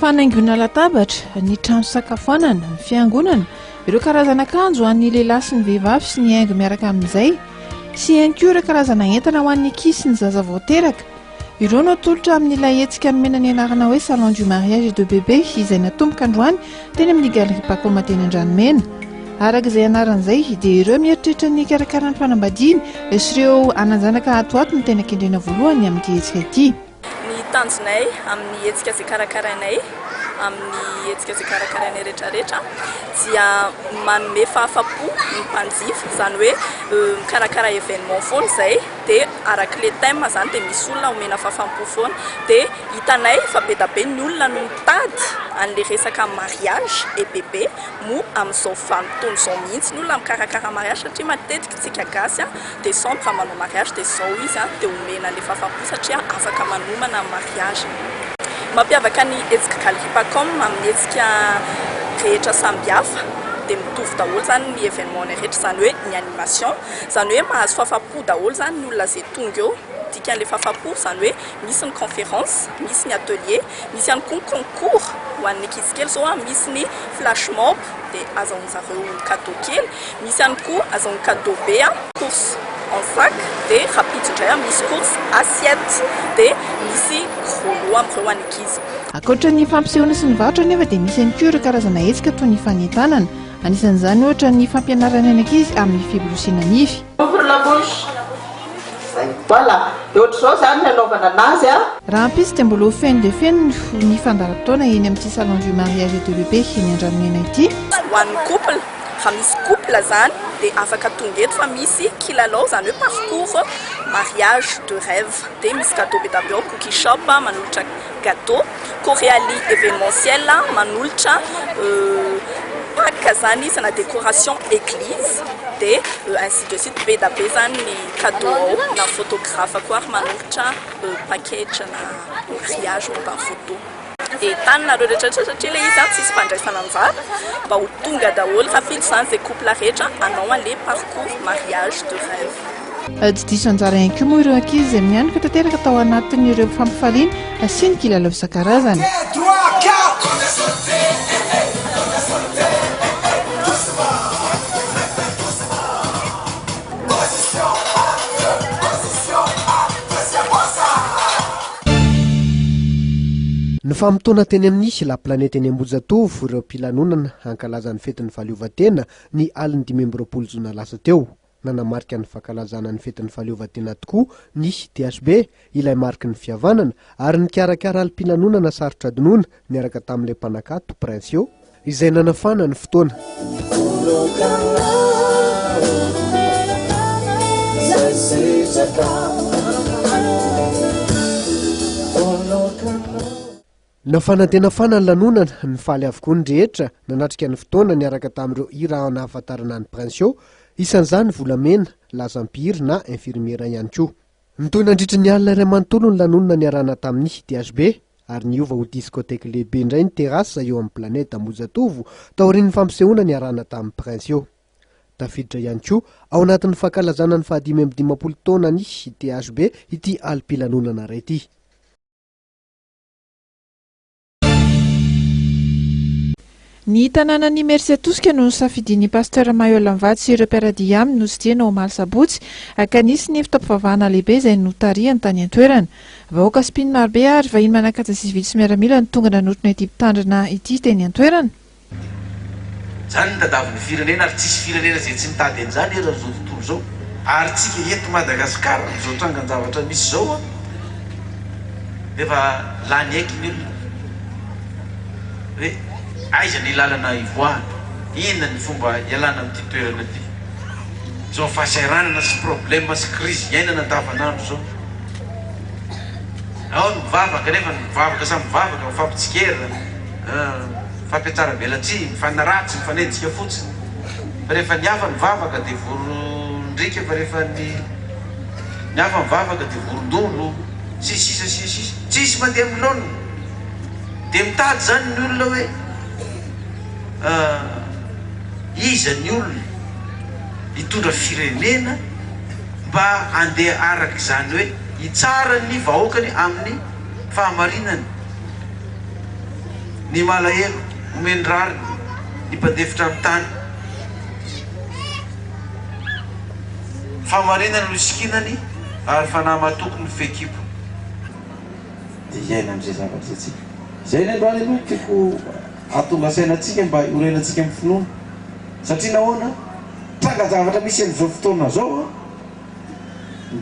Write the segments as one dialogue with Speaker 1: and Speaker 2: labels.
Speaker 1: Fanaingoana latabatra, ny trano fisakafoanana, ny fiangonana, ireo karazana akanjo ho an'ny lehilahy sy ny vehivavy sy ny haingo miaraka amin'izay, sy ihany koa ireo karazana entana ho an'ny ankizy sy ny zaza vao teraka. Ireo no atolotra amin'ilay hetsika nomena ny anarana hoe Salon du mariage et de bébé izay natomboka androany teny amin'ny Galerie Pacôme teny Andranomena. Araka izay anarana izay dia ireo mieritreritra ny hikarakara ny fanambadiany sy ireo hanan-janaka ato ho ato no tena kendrena voalohany amin'ity hetsika ity.
Speaker 2: Ny tanjonay amin'ny hetsika izay karakarainay, amin'ny hetsika izay karakarainay rehetrarehetra dia manome fahafapo ny mpanjifa, izany hoe mikarakara événement foana izay dia araka ilay thème izany dia misy olona omena fahafaham-po foana. Dia hitanay fa be dia be ny olona no mitady an'ilay resaka mariage et bébé, moa amin'izao vanim-potoana izao mihitsy ny olona mikarakara mariage satria matetika isika gasy décembre manao mariage dia izao izy dia omena an'ilay fahafaham-po satria afaka manomana ny mariage-ny. Mampiavaka ny hetsika Galerie Pacom amin'ny hetsika rehetra sambihafa dia mitovy daholo izany ny événement-nay rehetra, izany hoe ny animation, izany hoe mahazo fahafaham-po daholo izany ny olona izay tonga eo, dikan'ilay fahafaham-po izany hoe misy ny conférence, misy ny atelier, misy ihany koa ny concours ho an'ny ankizy kely izao, misy ny flash mob dia azahoan-jareo cadeau kely, misy ihany koa azahoany cadeau be, course en sac dia rahampitso indray misy course assiette dia misy gros lot amin'ireo ho an'ny ankizy.
Speaker 1: Ankoatra ny fampisehoana sy ny varotra anefa dia misy ihany koa ireo karazana hetsika toy ny fanentanana. Anisan'izany ohatra ny fampianarana ny ankizy amin'ny fiborosiana nify.
Speaker 3: Ouvre la bouche. Zay. Voilà. Dia ohatr'izao izany ny anaovana anazy a.
Speaker 1: Rahampitso dia mbola ho feno dia feno ny fandaharam-potoana eny amin'ity Salon du mariage et de bébé eny Andranomena ity.
Speaker 2: Ho an'ny couple, raha misy couple izany dia afaka tonga eto fa misy kilalao izany hoe parcours mariage de rêve. Dia misy cadeau be dia be ao, cookie shop manolotra gâteau, Coréali événementiel manolotra pack zany izy na décoration église dia ainsi de suite be da be zany ny cadeau ao na photographe koa ary manolotra package na mariage momba ny photo. Dia entanina nareo rehetra rehetra satria ilay izy tsisy fandraisana anjara mba ho tonga daholo rahampitso zany izay couple rehetra hanao an'ilay parcours mariage de rêve.
Speaker 1: Tsy diso anjara ihany koa moa ireo ankizy izay mianoka tanteraka tao anatin'ireo fampifaliana sy ny kilalao isan-karazany.
Speaker 4: Nifamotoana teny amin'ny La Planète eny Ambohijatovo ireo mpilanonana hankalaza ny fetin'ny fahaleovantena ny alin'ny 25 jona lasa teo. Nanamarika ny fankalazana ny fetin'ny fahaleovantena tokoa ny DHB, ilay mariky ny fihavanana, ary nikarakara alim-pilanonana sarotra adinoina niaraka tamin'ilay mpanakato Princio, izay nanafana ny fotoana. Nafana dia nafana ny lanonana, nifaly avokoa ny rehetra nanatrika ny fotoana niaraka tamin'ireo hira nahafantarana an'i Princio, isan'izany Volamena, Laza Mpihira na Infirmiera ihany koa. Nitohy nandritry ny alina iray manontolo ny lanonana niarahana tamin'ny DHB ary niova ho discothèque lehibe indray ny terrasse eo amin'ny Planète Ambohijatovo taorian'ny fampisehoana niarahana tamin'i Princio. Tafiditra ihany koa ao anatin'ny fankalazana ny faha-55 taonan'ny THB ity alim-pilanonana iray ity.
Speaker 1: Ny tanànan'i Imerintsiatosika no nosafidian'ny Pasteur Maheul mivady sy ireo mpiara-dia aminy notsidihina omaly sabotsy ka nisy ny fotoam-pivavahana lehibe izay notarihany tany an-toerana. Vahoaka sy mpino marobe ary vahiny manan-kaja sivily sy miaramila no tonga nanotrona ity mpitandrina ity teny an-toerana.
Speaker 5: Izany no tadiavin'ny firenena ary tsisy firenena izay tsy mitady an'izany eran'izao tontolo izao. Ary tsika eto Madagasikara amin'izao trangan-javatra misy izao an, dia efa lany aiky ny olona hoe aiza ny lalana hivoahana, inona ny fomba hialana amin'ity toerana ity. Izao fahasahiranana sy problème sy crise iainana andavanandro izao. Ao ny mivavaka nefa ny mivavaka samy mivavaka, mifampitsikera. Mifampitsaravelatsihy, mifanaratsy, mifanenjika fotsiny. Fa rehefa ny hafa mivavaka dia vorondriaka, fa rehefa ny ny hafa mivavaka dia vorondolo, sy ny sisa sy ny sisa. Tsisy mandeha amin'ny laoniny. Dia mitady izany ny olona hoe iza ny olona hitondra firenena mba handeha araka izany hoe hitsara ny vahoakany amin'ny fahamarinany. Ny malahelo, omeny rariny, ny mpandefitra amin'ny tany. Fahamarinana no isikinany ary fanahy matoky no fehikibo. Dia hiaina amin'izay zavatra izay tsika. Izay ny androany aloha tiako hahatonga saina antsika mba hiorenantsika amin'ny finoana. Satria nahoana? Tranga-javatra misy amin'izao fotoana izao an!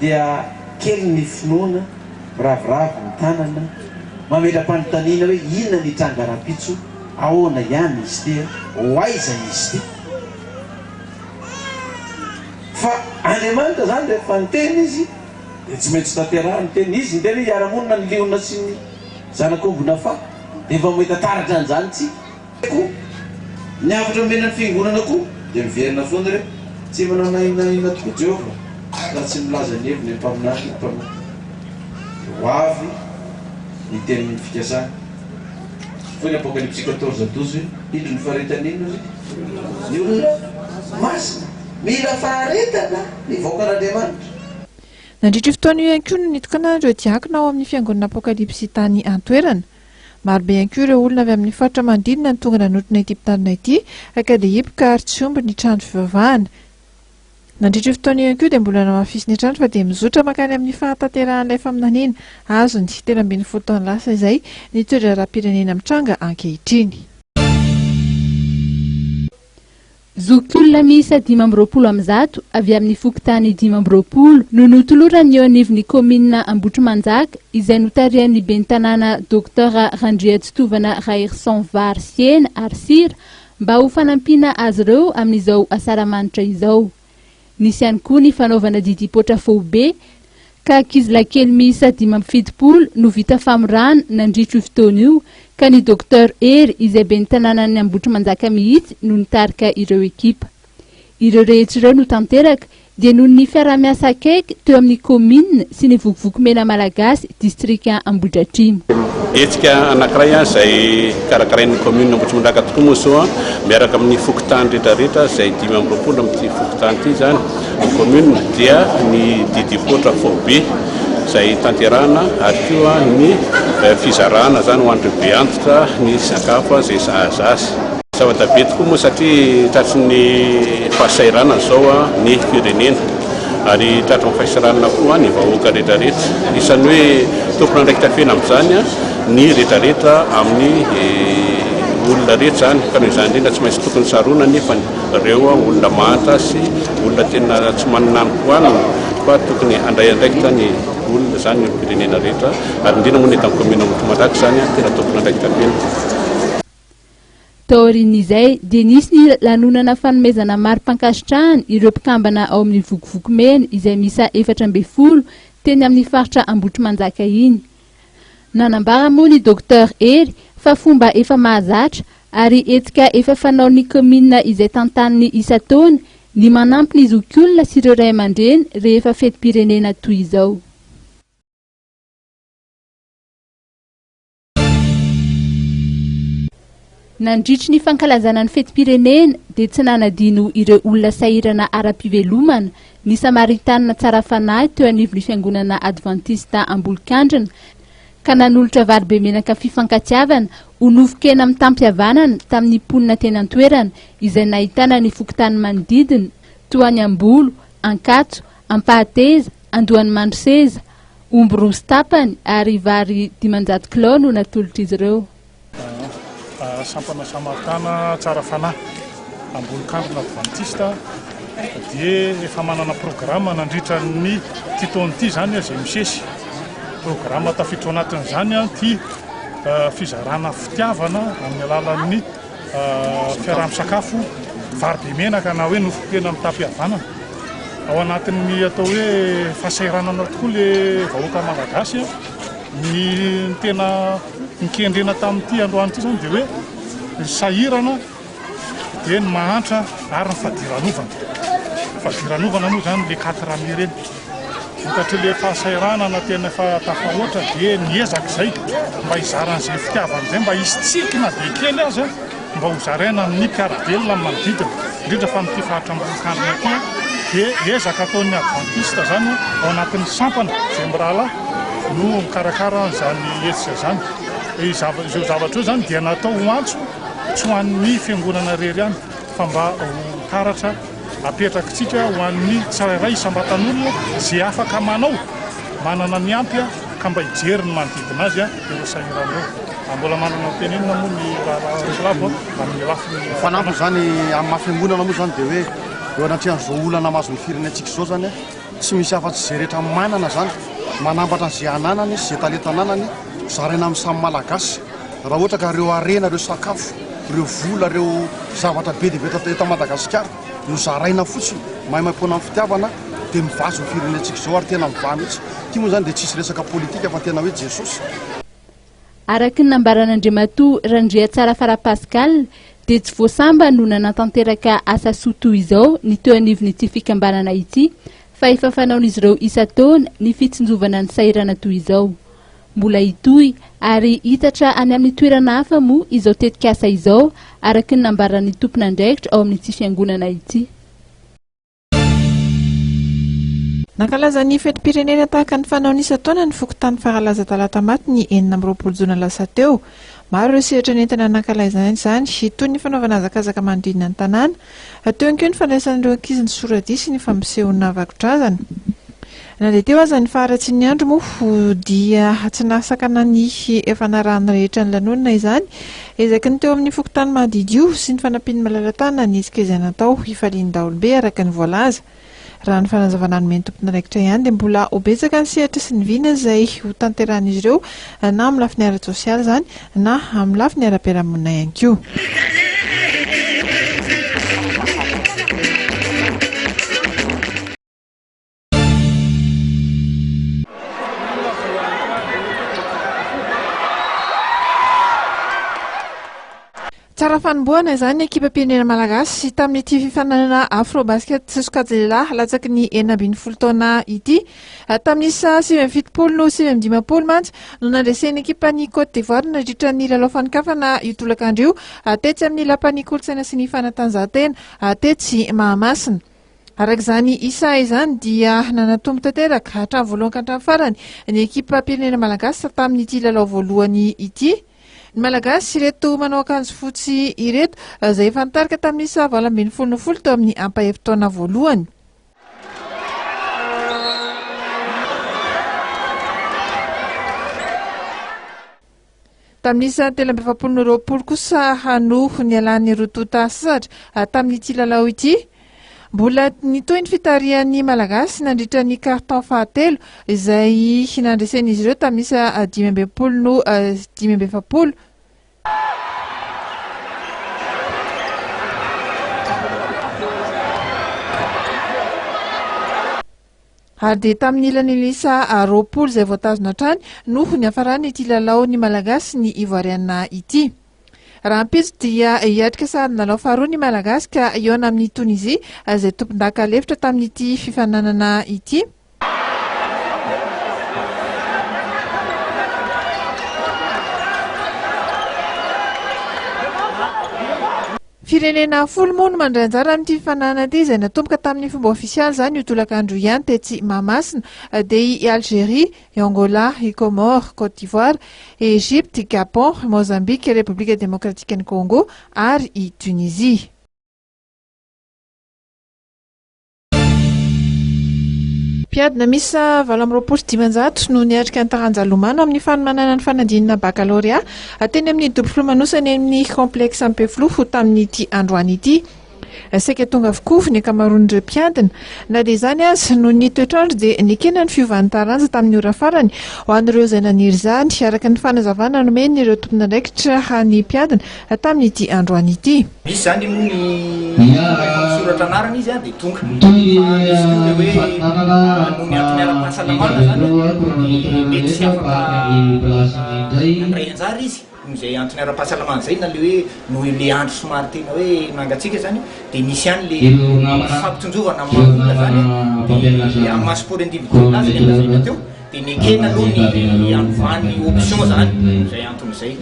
Speaker 5: dia kely ny finoana, miraviravy ny tanana, mametra-panontaniana hoe inona ny hitranga rahampitso, ahoana ihany izy ity, ho aiza izy ity? Fa Andriamanitra izany rehefa niteny Izy dia tsy maintsy tanterahiny ny teniny. Izy niteny hoe hiara-monina ny liona sy ny zanak'omby nafaha, dia efa mahita taratra an'izany tsika. Koa ny hafatra omena ny fiangonana koa dia miverina foana ireo, Tsy manao na inona na inona tokoa Jehovah raha tsy milaza ny heviny amin'ny mpaminany na mpanompo. Dia ho avy ny tenin'ny fikasany. Hoy ny Apokalypsy 14, 12 hoe, Indro ny faharetan'ny inona hozy? Ny olona masina. Mila faharetana ny vahoakan'Andriamanitra.
Speaker 1: Nandritra io fotoana io ihany koa no nitokanana ireo diakona ao amin'ny fiangonana Apokalypsy tany an-toerana. Marobe ihany koa ireo olona avy amin'ny faritra manodidina no tonga nanotrona ity mpitandrina ity ka dia hipoka ary tsy omby ny trano fivavahana. Nandritra io fotoana io ihany koa dia mbola namafisiny hatrany fa dia mizotra mankany amin'ny fahatanterahan'ilay faminaniana azony 13 taona lasa izay ny toe-draharaham-pirenena mitranga ankehitriny.
Speaker 6: Zokiolona miisa 125 avy amin'ny fokontany 25 no notoloran'ny eo anivon'ny kaominina Ambohitrimanjaka izay notarihan'ny ben'ny tanàna Docteur Randriatsitovana Raherison vary sy hena ary sira mba ho fanampiana azy ireo amin'izao asaramanitra izao. Nisy ihany koa ny fanaovana didipoatra faobe ka ankizilahikely miisa 75 no vita famorana nandritra io fotoana io ka ny Docteur Hery izay ben'ny tanànan'i Ambohitrimanjaka mihitsy no nitarika ireo ekipa. Ireo rehetra ireo no tanteraka dia noho ny fiaraha-miasa akaiky teo amin'ny kaominina sy ny Vokovoko Mena Malagasy distrika Ambohidratrimo.
Speaker 7: Hetsika anankiray izay karakarain'ny commune Ambohitrimanjaka tokoa moa izao miaraka amin'ny fokontany rehetra rehetra izay 25 amin'ity fokontany ity izany ny commune dia ny didipoitra faobe izay tanterahana ary koa ny fizarana izany ho an'ireo be antitra ny sakafo izay sahaza azy. Zava-dahibe tokoa moa satria tratry ny fahasahiranana izao ny firenena ary tratry ny fahasahiranana koa ny vahoaka rehetra rehetra. Isan'ny hoe tompon'andraikitra feno amin'izany ny rehetra rehetra amin'ny olona rehetra izany ka noho izany indrindra tsy maintsy tokony tsaroana anefa ireo olona mahantra sy olona tena tsy manana ny hohanina fa tokony handray andraikitra ny olona izany ny olom-pirenena rehetra ary indrindra moa ny eto amin'ny kaominina Ambohitrimanjaka izany tena tompon'andraikitra feno.
Speaker 6: Taorian'izay dia nisy ny lanonana fanomezana mari-pankasitrahana ireo mpikambana ao amin'ny Vokovoko Mena izay miisa 14 teny amin'ny faritra Ambohitrimanjaka iny. Nanambara moa ny Docteur Hery fa fomba efa mahazatra ary hetsika efa fanaon'ny kaominina izay tantaniny isan-taona ny manampy ny zokiolona sy ireo ray aman-dreny rehefa fetim-pirenena toy izao. Nandritry ny fankalazana ny fetim-pirenena dia tsy nanadino ireo olona sahirana ara-pivelomana ny Samaritanina tsara fanahy teo anivon'ny fiangonana Advantista Ambolokandrina ka nanolotra vary be menaka fifankatiavana ho nofon-kena mitam-pihavanana tamin'ny mponina teny an-toerana izay nahitana ny fokontany manodidina toa an'i Ambolo, Ankatso, Ampahateza, Andohanimandroseza, Omby roa sy tapany ary vary 500 kilao no natolotr'izy ireo.
Speaker 8: Sampana Samaritana tsara fanahy Ambolokandrina Advantista dia efa manana programa nandritra ny ity taona ity izany izay misesy. Programa tafiditra ao anatin'izany ity fizarana fitiavana amin'ny alalan'ny fiaraha-misakafo vary be menaka na hoe nofon-kena mitam-pihavanana. Ao anatin'ny atao hoe fahasahiranana tokoa ilay vahoaka malagasy. Ny tena nikendrena tamin'ity androany ity izany dia hoe ny sahirana dia ny mahantra ary ny fadiranovana. Fadiranovana moa izany ilay quatre mai ireny. Vokatr'ilay fahasahiranana tena efa tafahoatra dia niezaka izay mba hizara an'izay fitiavana izay, mba hisy tsiky na dia kely aza mba ho zaraina amin'ny mpiara-belona amin'ny manodidina, indrindra fa amin'ity faritra Ambohikandrina ity dia ezaka ataon'ny Advantista izany ao anatin'ny sampana izay mirahalahy no mikarakara an'izany hetsika izany. Izao zavatra izao izany dia natao ho antso tsy ho an'ny fiangonana irery ihany fa mba ho taratra apetrakitsika ho an'ny tsirairay isam-batan'olona izay afaka manao, manana ny ampy ka mba hijery ny manodidina azy ireo sahirana ireo. Raha mbola manana ho tenenina moa ny rahalahy Rasolavo amin'ny lafiny
Speaker 9: Fanampiny izany amin'ny maha fiangonana moa izany dia hoe eo anatrehan'izao olana mahazo ny firenentsika izao izany tsy misy afa-tsy izay rehetra manana izany manambatra an'izay ananany sy izay talenta ananany zaraina amin'ny samy Malagasy raha ohatra ka ireo harena, ireo sakafo, ireo vola, ireo zavatra be dia be eto Madagasikara no zaraina fotsiny maimaimpoana amin'ny fitiavana dia mivaha izao firenentsika izao ary tena mivaha mihitsy. Ity moa izany dia tsisy resaka politika fa tena hoe Jesosy.
Speaker 6: Araka ny nambaran'Andriamatoa Randriatsarafara Pascal dia tsy vao sambany no nanatanteraka asa soa toy izao ny teo anivon'ity fikambanana ity fa efa fanaon'izy ireo isan-taona ny fitsinjovana ny sahirana toy izao. Mbola hitohy ary hitatra any amin'ny toerana hafa moa izao tetikasa izao araka ny nambaran'ny tompon'andraikitra ao amin'ity fiangonana ity.
Speaker 1: Nankalaza ny fetim-pirenena tahaka ny fanaony isan-taona ny fokontany Faralaza Talatamaty ny 26 jona lasa teo. Maro ireo sehatra nentina nankalaizana izany, toy ny fanaovana hazakazaka manodidina ny tanàna, teo ihany koa ny fandraisan'ireo ankizy ny soradihy sy ny fampisehoana vakodrazana. Na dia teo aza ny faharatsian'ny andro moa dia tsy nahasakana ny fanarahan'ny rehetra ny lanonana izany. Ezaky ny teo amin'ny fokontany Mahadidio sy ny fanampian'ny malala-tanana ny hetsika izay natao hifalian'ny daholobe araka ny voalaza. Raha ny fanazavana nomen'ny tompon'andraikitra ihany dia mbola ho betsaka ny sehatra sy ny vina izay ho tanterahan'izy ireo na amin'ny lafiny ara-tsosialy izany na amin'ny lafiny ara-piarahamonina ihany koa. Tsara fanombohana izany ny ekipam-pirenena malagasy tamin'ity fifaninanana Afrobasket sokajy lehilahy latsaky ny 16 taona ity. Tamin'ny isa 79 no 59 mantsy no nandresen'ny ekipan'ny Côte d'Ivoire nandritra ny lalao fanokafana io tolakandro io tetsy amin'ny Lapan'ny Kolontsaina sy ny Fanatanjahantena tetsy Mahamasina. Araka izany isa izany dia nanatombo tanteraka hatramin'ny voalohany ka hatramin'ny farany ny ekipam-pirenena malagasy tamin'ity lalao voalohany ity. Ny Malagasy ireto manao akanjo fotsy ireto izay efa nitarika tamin'ny isa 18 no folo teo amin'ny ampahefi-taona voalohany. Tamin'ny isa 43 no 20 kosa no nialan'ny roa tonta sasatra tamin'ity lalao ity. Mbola nitohy ny fitarihan'ny Malagasy nandritra ny carton fahatelo izay nandresen'izy ireo tamin'ny isa 65 no 45. Ary dia tamin'ny ilany miisa 20 izay voatazona hatrany no niafaran'ity lalaon'ny Malagasy sy ny Ivoariana ity. Rahampitso dia hiatrika sahady lalao faharoa ny Malagasy ka hihaona amin'i Tonizia izay tompondaka lefitra tamin'ity fifaninanana ity. Firenena folo moa no mandray anjara amin'ity fifaninanana ity izay natomboka tamin'ny fomba ofisialy izany io tolakandro io ihany tetsy Mahamasina dia i Algerie, i Angola, i Comores, Côte d'Ivoire, i Egypte, i Gabon, i Mozambique, Repoblika Demokratikan'i Congo ary i Tunisie. Mpiadina miisa 528 no niatrika ny taranja lomano amin'ny fanomanana ny fanadinana bakalorea teny amin'ny dobo filomanosana eny amin'ny complexe Ampefiloha tamin'ity androany ity. Saika tonga avokoa ny ankamaroan'ireo mpiadina. Na dia izany aza, noho ny toetr'andro dia nekena ny fiovan'ny taranja tamin'ny ora farany ho an'ireo izay naniry izany, araka ny fanazavana nomen'ireo tompon'andraikitra ny mpiadina tamin'ity androany ity.
Speaker 10: Misy izany moa ny rehefa misoratra anarana izy dia tonga. Fa misy koa ilay hoe noho ny antony ara-pahasalamana izany dia mety tsy afaka handray anjara izy noho izay antony ara-pahasalamana izay na ilay hoe noho ilay andro somary tena hoe mangatsiaka izany dia nisy ihany ilay fifampitsinjovana amin'ny maha olona izany dia amin'ny maha sport individuel azy ilay nolazaina teo. Dia nekena aloha ny hanovany option zany noho izay antony izay.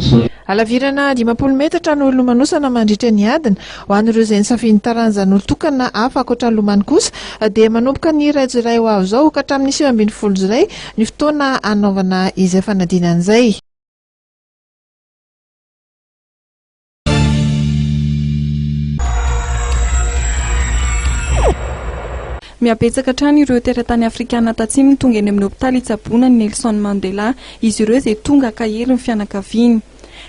Speaker 1: Halavirana 50 metatra no hilomanosana mandritra ny adina. Ho an'ireo izay nisafidy ny taranjan'olon-tokana hafa ankoatra ny lomano kosa dia manomboka ny iray jolay ho avy izao ka hatramin'ny 19 jolay ny fotoana hanaovana izay fanadinana izay.
Speaker 11: Mihabetsaka hatrany ireo teratany Afrikana Tatsimo tonga eny amin'ny hopitaly hitsaboana an'i Nelson Mandela, izy ireo izay tonga hankahery ny fianakaviany.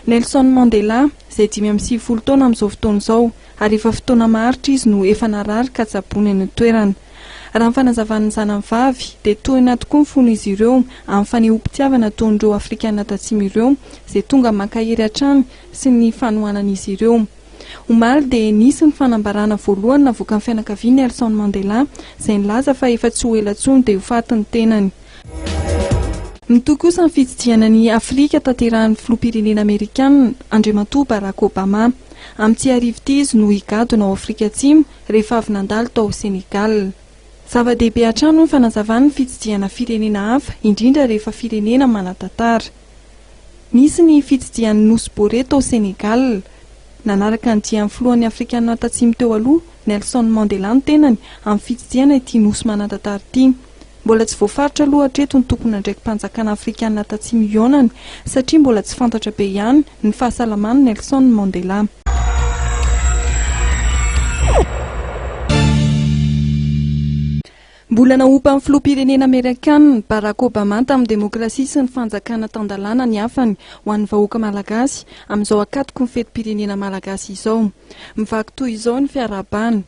Speaker 11: Nelson Mandela, izay 95 taona amin'izao fotoana izao, ary efa fotoana maharitra izy no efa narary ka tsaboina eny an-toerana. Raha ny fanazavan'ny zanany vavy, dia tohina tokoa ny fon'izy ireo amin'ny fanehoam-pitiavana ataon'ireo Afrikana Tatsimo ireo, izay tonga mankahery hatrany sy ny fanohanan'izy ireo. Omaly dia nisy ny fanambarana voalohany navoakan'ny fianakavian'i Nelson Mandela, izay nilaza fa efa tsy ho ela intsony dia ho faty ny tenany. Mitohy kosa ny fitsidihana an'i Afrika tanterahin'ny filoham-pirenena amerikanina, Andriamatoa Barack Obama. Amin'ity hariva ity izy no higadona ao Afrika Atsimo rehefa avy nandalo tao Sénégal. Zava-dehibe hatrany hoy ny fanazavany ny fitsidihana firenena hafa, indrindra rehefa firenena manan-tantara. Nisy ny fitsidihan'ny Nosy Boré tao Sénégal. Nanaraka ny dian'ny filohan'ny Afrikana Tatsimo teo aloha, Nelson Mandela ny tenany, amin'ny fitsidihana ity nosy manan-tantara ity. Mbola tsy voafaritra aloha hatreto ny tompon'andraiki-panjakana Afrikana Tatsimo hihaonany satria mbola tsy fantatra be ihany ny fahasalaman'i Nelson Mandela. Mbola naompan'ny filoham-pirenena Amerikanina, Barack Obama tamin'ny demokrasia sy ny fanjakana tan-dalàna ny hafany ho an'ny vahoaka Malagasy amin'izao ankatoky ny fetim-pirenena Malagasy izao. Mivaky toy izao ny fiarahabana.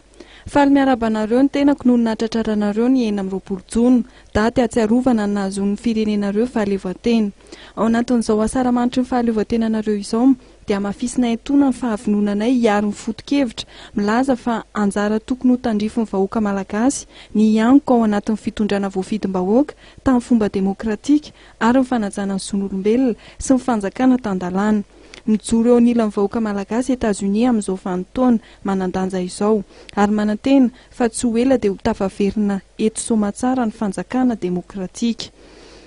Speaker 11: Faly miarahaba anareo ny tenako noho ny nahatratraranareo ny 26 jona, daty ahatsiarovana ny nahazoan'ny firenenareo fahaleovantena. Ao anatin'izao asaramanitry ny fahaleovantenanareo izao dia hamafisinay etoana ny fahavononanay hiaro ny foto-kevitra milaza fa anjara tokony ho tandrifin'ny vahoaka malagasy ny hianoka ao anatin'ny fitondrana voafidim-bahoaka tamin'ny fomba demokratika ary ny fanajana ny zon'olombelona sy ny fanjakana tan-dalàna. Mijoro eo anilan'ny vahoaka malagasy Etazonia amin'izao vanin-taona manan-danja izao ary manantena fa tsy ho ela dia ho tafaverina eto Soamatsara ny fanjakana demokratika.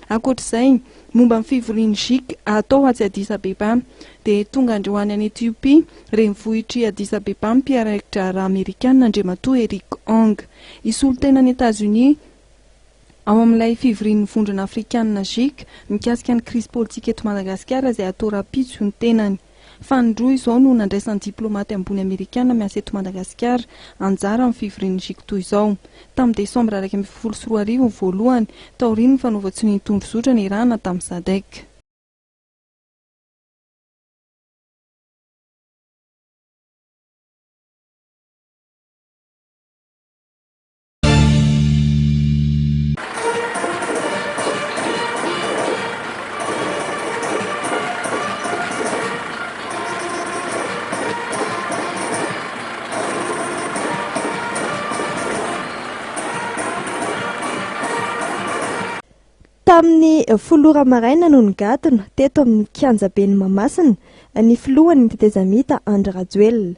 Speaker 11: Ankoatra izay, momba ny fivorian'ny gic hatao atsy Addis Abeba dia tonga androany any Ethiopia, renivohitr'i Addis Abeba ny mpiaraiki-draharaha amerikana Andriamatoa Eric Ong. Hisolo tena an'i Etazonia Ao amin'ilay fivorian'ny Vondrona Afrikanina, Gic, mikasika ny krizy politika eto Madagasikara izay hatao rahampitso ny tenany. Fanindroa izao no nandraisan'ny diplaomaty ambony amerikana miasa eto Madagasikara anjara amin'ny fivorian'ny Gic toy izao. Tamin'ny desambra 2011 ny voalohany, taorian'ny fanaovan-tsonia ny tondrozotra niarahana tamin'ny Sadec.
Speaker 12: Tamin'ny folo ora maraina no nigadona teto amin'ny kianjaben'i Mahamasina ny filohan'ny tetezamita Andry Rajoelina.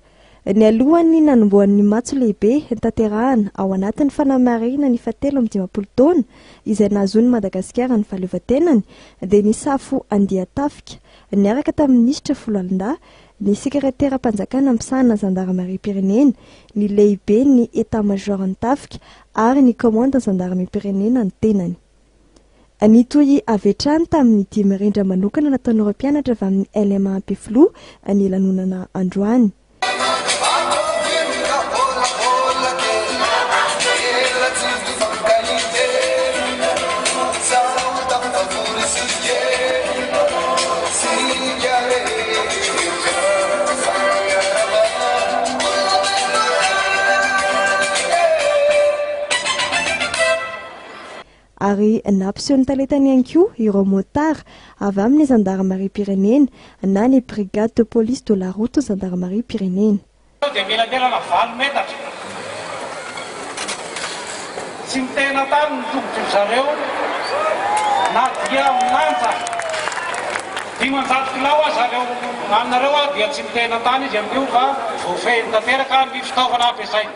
Speaker 12: Nialohan'ny nanombohan'ny matso lehibe tanterahana ao anatin'ny fanamarihana ny fahatelo amby 50 taona izay nahazoan'i Madagasikara ny fahaleovantenany dia nisafo andian-tafika niaraka tamin'ny minisitra foloalindahy, ny sekreteram-panjakana misahana ny zandarimariam-pirenena, ny lehiben'ny Etat-major ny tafika ary ny kaomandin'ny zandarimariam-pirenena ny tenany. Nitohy avy hatrany tamin'ny dihy mirindra manokana nataon'ireo mpianatra avy amin'ny LMA Ampefiloha ny lanonana androany. Ary nampiseho ny talentany ihany koa ireo motards avy amin'ny zandarimariam-pirenena na ny Brigade de police de la route zandarimariam-pirenena.
Speaker 13: Eo dia mielanelana valo metatra. Tsy nitehina tany ny tongotry ry zareo na dia milanja 500 kilao aza ireo aminareo dia tsy mitehina tany izy amin'io fa voafehiny tanteraka ny fitaovana ampiasainy.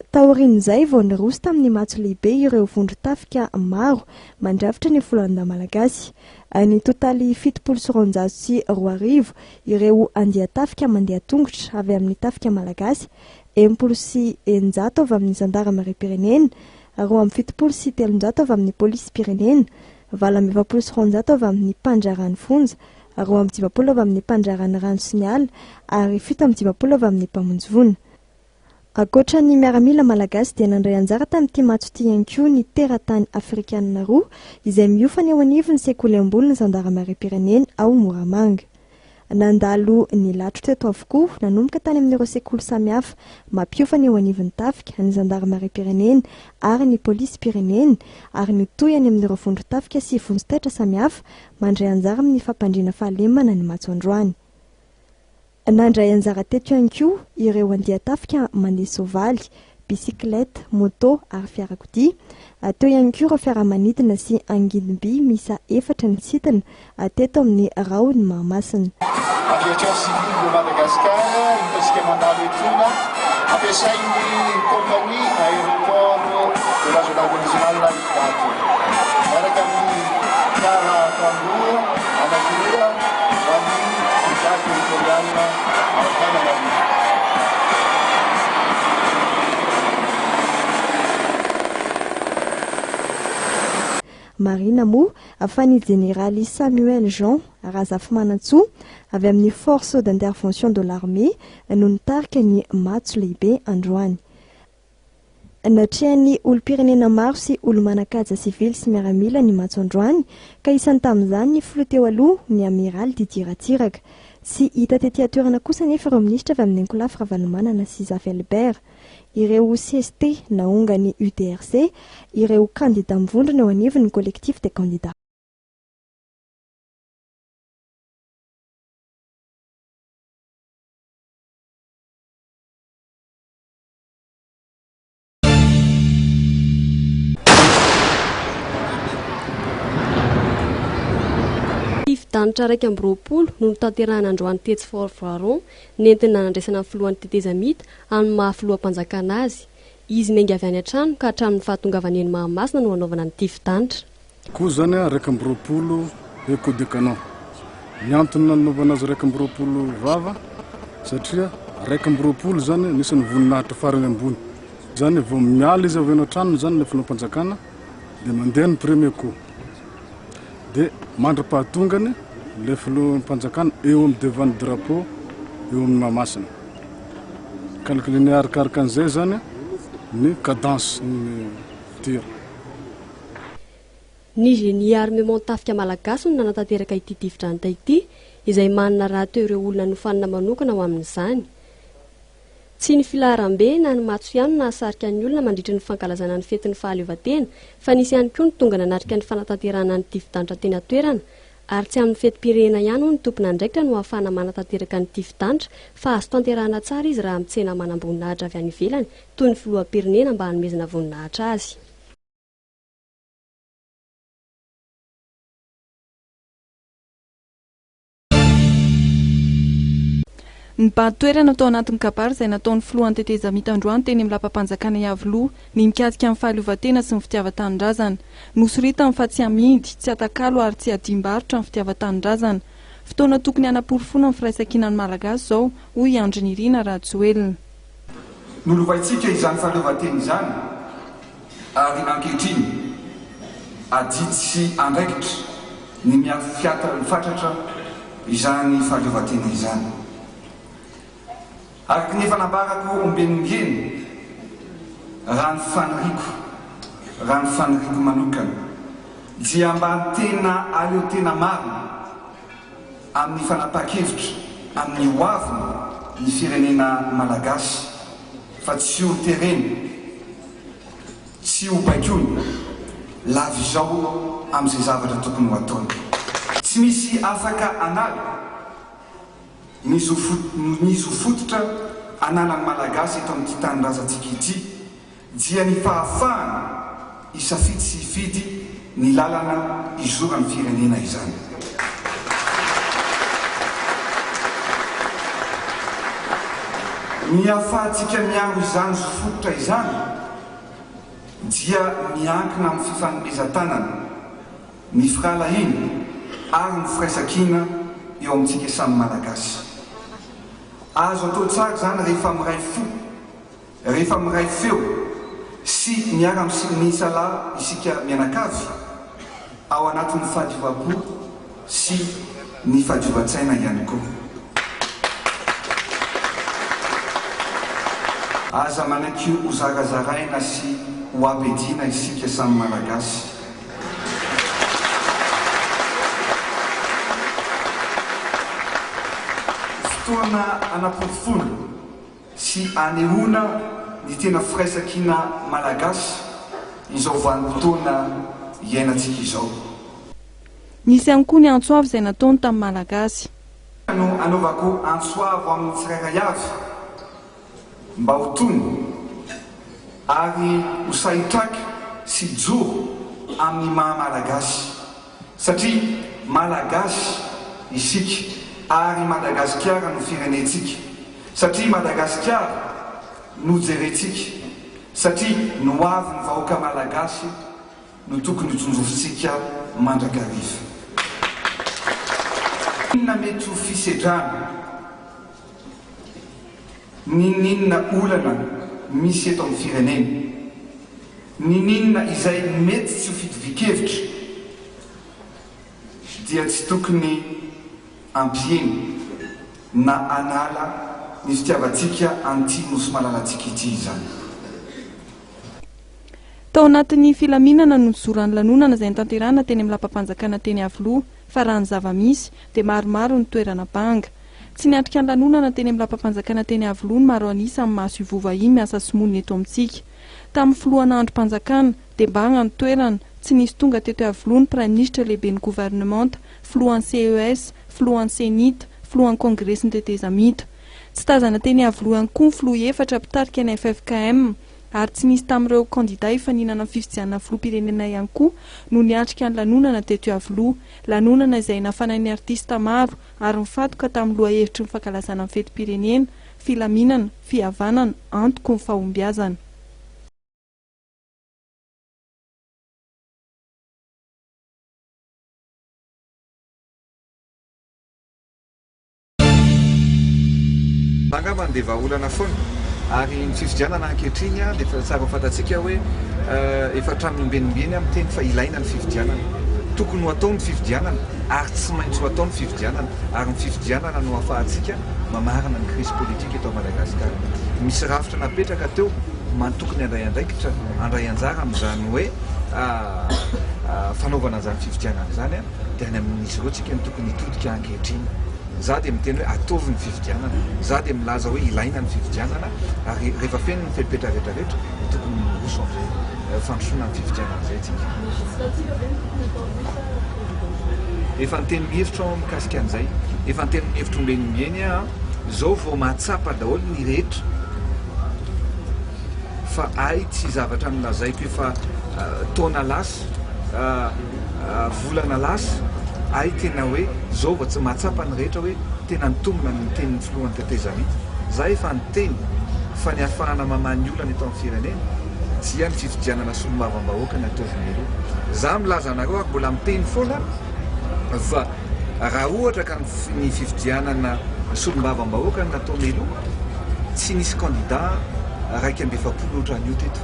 Speaker 12: Taorian'izay vao niroso tamin'ny matso lehibe ireo vondron-tafika maro mandrafitra ny Foloalindahy Malagasy. Nitotaly 2070 ireo andian-tafika mandeha tongotra avy amin'ny tafika malagasy, 660 avy amin'ny zandarimariam-pirenena, 372 avy amin'ny polisim-pirenena, 248 avy amin'ny mpandraharahan'ny fonja, 52 avy amin'ny mpandraharaha ny rano sy ny ala ary 57 avy amin'ny mpamonjy voina. Ankoatra ny miaramila malagasy dia nandray anjara tamin'ity matso ity ihany koa ny teratany afrikanina roa izay miofana eo anivon'ny sekoly ambony ny zandarimariam-pirenena ao Moramanga. Nandalo nilatro teto avokoa nanomboka tany amin'ireo sekoly samihafa mampiofana eo anivon'ny tafika, ny zandarimariam-pirenena ary ny polisim-pirenena ary nitohy any amin'ireo vondron-tafika sy vonjitaitra samihafa mandray anjara amin'ny fampandriana fahalemana ny matso androany. Nandray anjara teto ihany koa ireo andian-tafika mandeha soavaly, bisikileta, moto ary fiarakodia. Teo ihany koa ireo fiaramanidina sy angidim-by miisa efatra nisintona teto amin'ny rahon'i Mahamasina.
Speaker 14: Aviation Civile de Madagascar, hitantsika mandalo etoana, ampiasain'ny compagnie aéroport de la zone internationale Ivato, miaraka amin'ny fiara tandroa anankiroa ho an'ny brigade territoriale ao Antananarivo.
Speaker 12: Marihina moa fa ny jeneraly Samuel Jean Razafimanantsoa avy amin'ny Force d'intervention de l'armée no nitarika ny matso lehibe androany. Natrehan'ny olom-pirenena maro sy olo-manan-kaja sivily sy miaramila ny matso androany ka isan'ny tamin'izany ny filoha teo aloha, ny amiraly Didier Ratsiraka. Tsy hita tety an-toerana kosa anefa ireo minisitra avy amin'ny ankolafy Ravalomanana sy Zafy Albert. Ireo cst naongan'ny UDRC, ireo kandida mivondrona eo anivon'ny Collectif des candidats.
Speaker 15: Tifi-danitra 21 no notanterahina androany tetsy Fort Voiron, nentina nandraisana ny filohan'ny tetezamita amin'ny maha filoham-panjakana azy. Izy niainga avy any an-trano ka hatramin'ny fahatongavany eny Mahamasina no nanaovana ny tifi-danitra.
Speaker 16: Koa zany 21 écho de canon. Ny antony nanaovana azy 21 vava satria 21 zany anisan'ny voninahitra farany ambony. Zany vao miala izy avy any an-tranony zany ilay filoham-panjakana dia mandeha ny premier coup. Dia mandra-pahatongany ilay filoham-panjakana eo amin'ny devant ny drapeau eo amin'ny Mahamasina. Calculena arakaraka an'izay zany ny cadence ny tir.
Speaker 15: Ny Génie Armement Tafika Malagasy no nanatanteraka ity dividranta ity, izay manana rahateo ireo olona nofanina manokana ho amin'izany. Tsy ny filaharambe na ny matso ihany no nahasarika ny olona mandritry ny fankalazana ny fetin'ny fahaleovantena fa nisy ihany koa ny tonga nanatrika ny fanatanterahana ny difidanitra teny an-toerana ary tsy amin'ny fetim-pirenena ihany hoy ny tompon'andraikitra no ahafahana manatanteraka ny difidanitra fa azo tanterahana tsara izy raha mitsena manamboninahitra avy any ivelany toy ny filoham-pirenena mba hanomezana voninahitra azy.
Speaker 11: Nibahan-toerana tao anatin'ny kabary izay nataon'ny filohan'ny tetezamita androany teny amin'ny lapam-panjakana Iavoloha ny mikasika ny fahaleovantena sy ny fitiavan-tanindrazana. Nosoritany fa tsy amidy, tsy atakalo ary tsy adim-barotra ny fitiavan-tanindrazana. Fotoana tokony hanaporofoana ny firaisankinan'ny Malagasy izao, hoy i Andry Nirina Rajoelina.
Speaker 17: Nolovaintsika izany fahaleovantena izany ary ankehitriny adidy sy andraikitra ny miafiata fatratra izany fahaleovantena izany. Araka ny efa nambarako ombieniombieny, raha ny faniriako, raha ny faniriako manokana, dia mba tena aleo tena marina amin'ny fanapahan-kevitra amin'ny ho aviny ny firenena malagasy fa tsy ho terena, Tsy ho baikoina lava izao amin'izay zavatra tokony ho ataony. Tsy misy afaka hanala ny zo ny zo fototra ananan'ny Malagasy eto amin'ity tanindrazantsika ity dia ny fahafahana hisafidy sy hifidy ny lalana hizoran'ny firenena izany. Ny hahafahantsika miaro izany zo fototra izany dia miankina amin'ny fifanomezan-tanana, ny firahalahiana ary ny firaisankina eo amintsika samy Malagasy. Azo atao tsara izany rehefa miray fo Rehefa miray feo sy miara-misalahy isika mianakavy ao anatin'ny fahadiovam-po sy. ny fahadiovan-tsaina ihany koa. Aza manaiky ho zarazaraina sy ho abediana isika samy Malagasy. Fotoana hanaporofoana sy hanehoana ny tena firaisankina Malagasy izao vanim-potoana iainantsika izao.
Speaker 11: Nisy ihany koa ny antso avo izay nataony tamin'ny Malagasy.
Speaker 17: No anaovako antso avo amin'ny tsirairay avy mba ho tony ary ho sahy hitraka sy hijoro amin'ny maha Malagasy satria Malagasy isika ary Madagasikara no firenentsika satria Madagasikara no jerentsika satria ny hoavin'ny vahoaka Malagasy no tokony hotsinjovintsika mandrakariva. Inona mety ho fisedrana? N'inon'inona olana misy eto amin'ny firenena? N'inon'inona izay mety tsy ho fitovian-kevitra dia tsy tokony hampihena na hanala ny fitiavantsika an'ity Nosy malalantsika ity izany.
Speaker 11: Tao anatin'ny filaminana no nizoran'ny lanonana izay notanterahina teny amin'ny lapam-panjakana teny Iavoloha fa raha ny zava-misy dia maromaro ny toerana banga. Tsy niatrika ny lanonana teny amin'ny lapam-panjakana teny Iavoloha ny maro an'isa amin'ny maso ivoho vahiny miasa sy monina eto amintsika. Tamin'ny filohana andrim-panjakana dia banga ny toerana, tsy nisy tonga teto Iavoloha ny praiminisitra lehiben'ny governemanta, filohan'ny CES, filohan'ny Cenit, filohan'ny kongresin'ny tetezamita. Tsy tazana teny Iavoloha ihany koa ny filoha efatra mpitarika ny ffkm ary tsy nisy tamin'ireo kandida hifaninana amin'ny fifidianana filoham-pirenena ihany koa no niatrika ny lanonana teto Iavoloha. Lanonana izay nafanain'ny artista maro ary nifantoka tamin'ny lohahevitry ny fankalazana ny fetim-pirenena, filaminana, fihavanana, antoko ny fahombiazana.
Speaker 17: Angamba dia vahaolana foana ary ny fifidianana ankehitriny dia efa tsara ho fantatsika hoe efa hatramin'ny ombieniombieny aho miteny fa ilaina ny fifidianana. Tokony ho atao ny fifidianana ary tsy maintsy ho atao ny fifidianana ary ny fifidianana no ahafahantsika mamarana ny crise politique eto Madagasikara. Misy rafitra napetraka teo tokony handray andraikitra, handray anjara amin'izany hoe fanaovana an'izany fifidianana izany dia any amin'izy ireo tsika no tokony hitodika ankehitriny. Za dia miteny hoe ataovy ny fifidianana. Za dia milaza hoe ilaina ny fifidianana ary rehefa feno ny fepetra rehetra rehetra dia tokony miroso amin'izay fandrosoana ny fifidianana izay tsika. Efa niteny ny hevitro aho mikasika an'izay. Efa niteny ny hevitro ombieny ombieny aho. Izao vao mahatsapa daholo ny rehetra fa hay tsy zavatra nolazaiko efa taona lasa. Volana lasa ay tena hoe zao vao tsy mahatsapa ny rehetra hoe tena nitombina ny tenin'ny filohan'ny tetezamita. Za efa niteny fa ny ahafahana mamaha ny olana eto amin'ny firenena dia ny fifidianana solombavambahoaka ny ataovy mialoha. Za milaza anareo ary mbola miteny foana fa raha ohatra ka ny fifidianana solombavambahoaka no natao mialoha tsy nisy candidat 41 ohatran'io teto.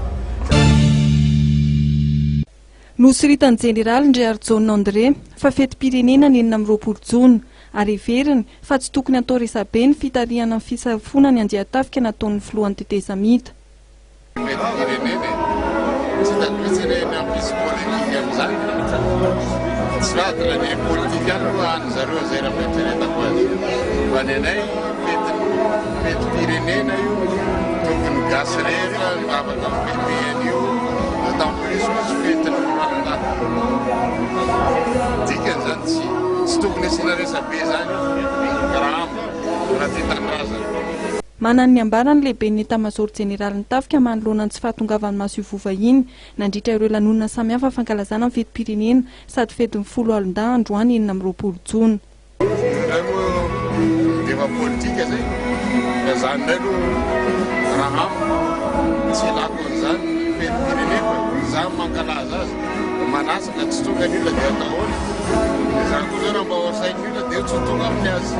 Speaker 11: Nosoritan'ny Jeneraly Ndriarijaona André fa fetim-pirenena ny 26 jona ary heveriny fa tsy tokony hatao resabe ny fitarihana ny fisafoana ny andian-tafika nataon'ny filohan'ny tetezamita.
Speaker 18: Fetim-pirenena e! Tsy hitako mihitsy anie ny hampisy polemika amin'izany. Tsy fantatra ny politika any aloha any zareo izay raha fieritreretako azy. Fa ny anay fetin'ny fetim-pirenena io, tokony gasy rehetra no afaka mi-fêter an'io, d'autant plus moa tsy fetin'ny foloalindahy. Dikany izany tsy tsy tokony asiana resabe izany io raha amiko, raha tia tanindrazana.
Speaker 11: Manana ny ambarany ny lehiben'ny Etamazaoro jeneralin'ny tafika manoloana ny tsy fahatongavan'ny masoivoho vahiny nandritra ireo lanonana samihafa fankalazana ny fetim-pirenena sady fetin'ny foloalindahy androany 26 jona.
Speaker 18: Io indray moa dia efa politika zay fa zany indray aloha raha amiko tsy ilako an'izany ny fetim-pirenena fa za mankalaza azy manasa ka tsy tonga ny olona dia atao ahoana? Dia zany koa zao raha mba ho asain'ny olona dia tsy ho tonga amin'ny azy.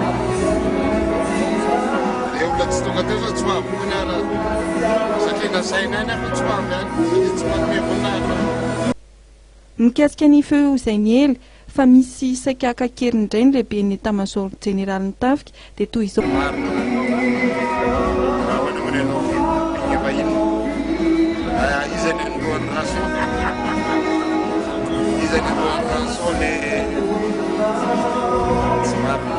Speaker 18: Ilay olona tsy tonga teo zao tsy ho avy koa ny ara satria nasaina any aho fa tsy ho avy any satria tsy manome voninahitra.
Speaker 11: Mikasika ny feo izay niely. fa misy saika haka an-keriny indray ny lehiben'ny Etamazaoro jeneralin'ny tafika dia toy izao
Speaker 18: Marina raha manamana ianao pique vahiny iza ny andohan'ny rançon iza ny andohan'ny rançon le tsy marina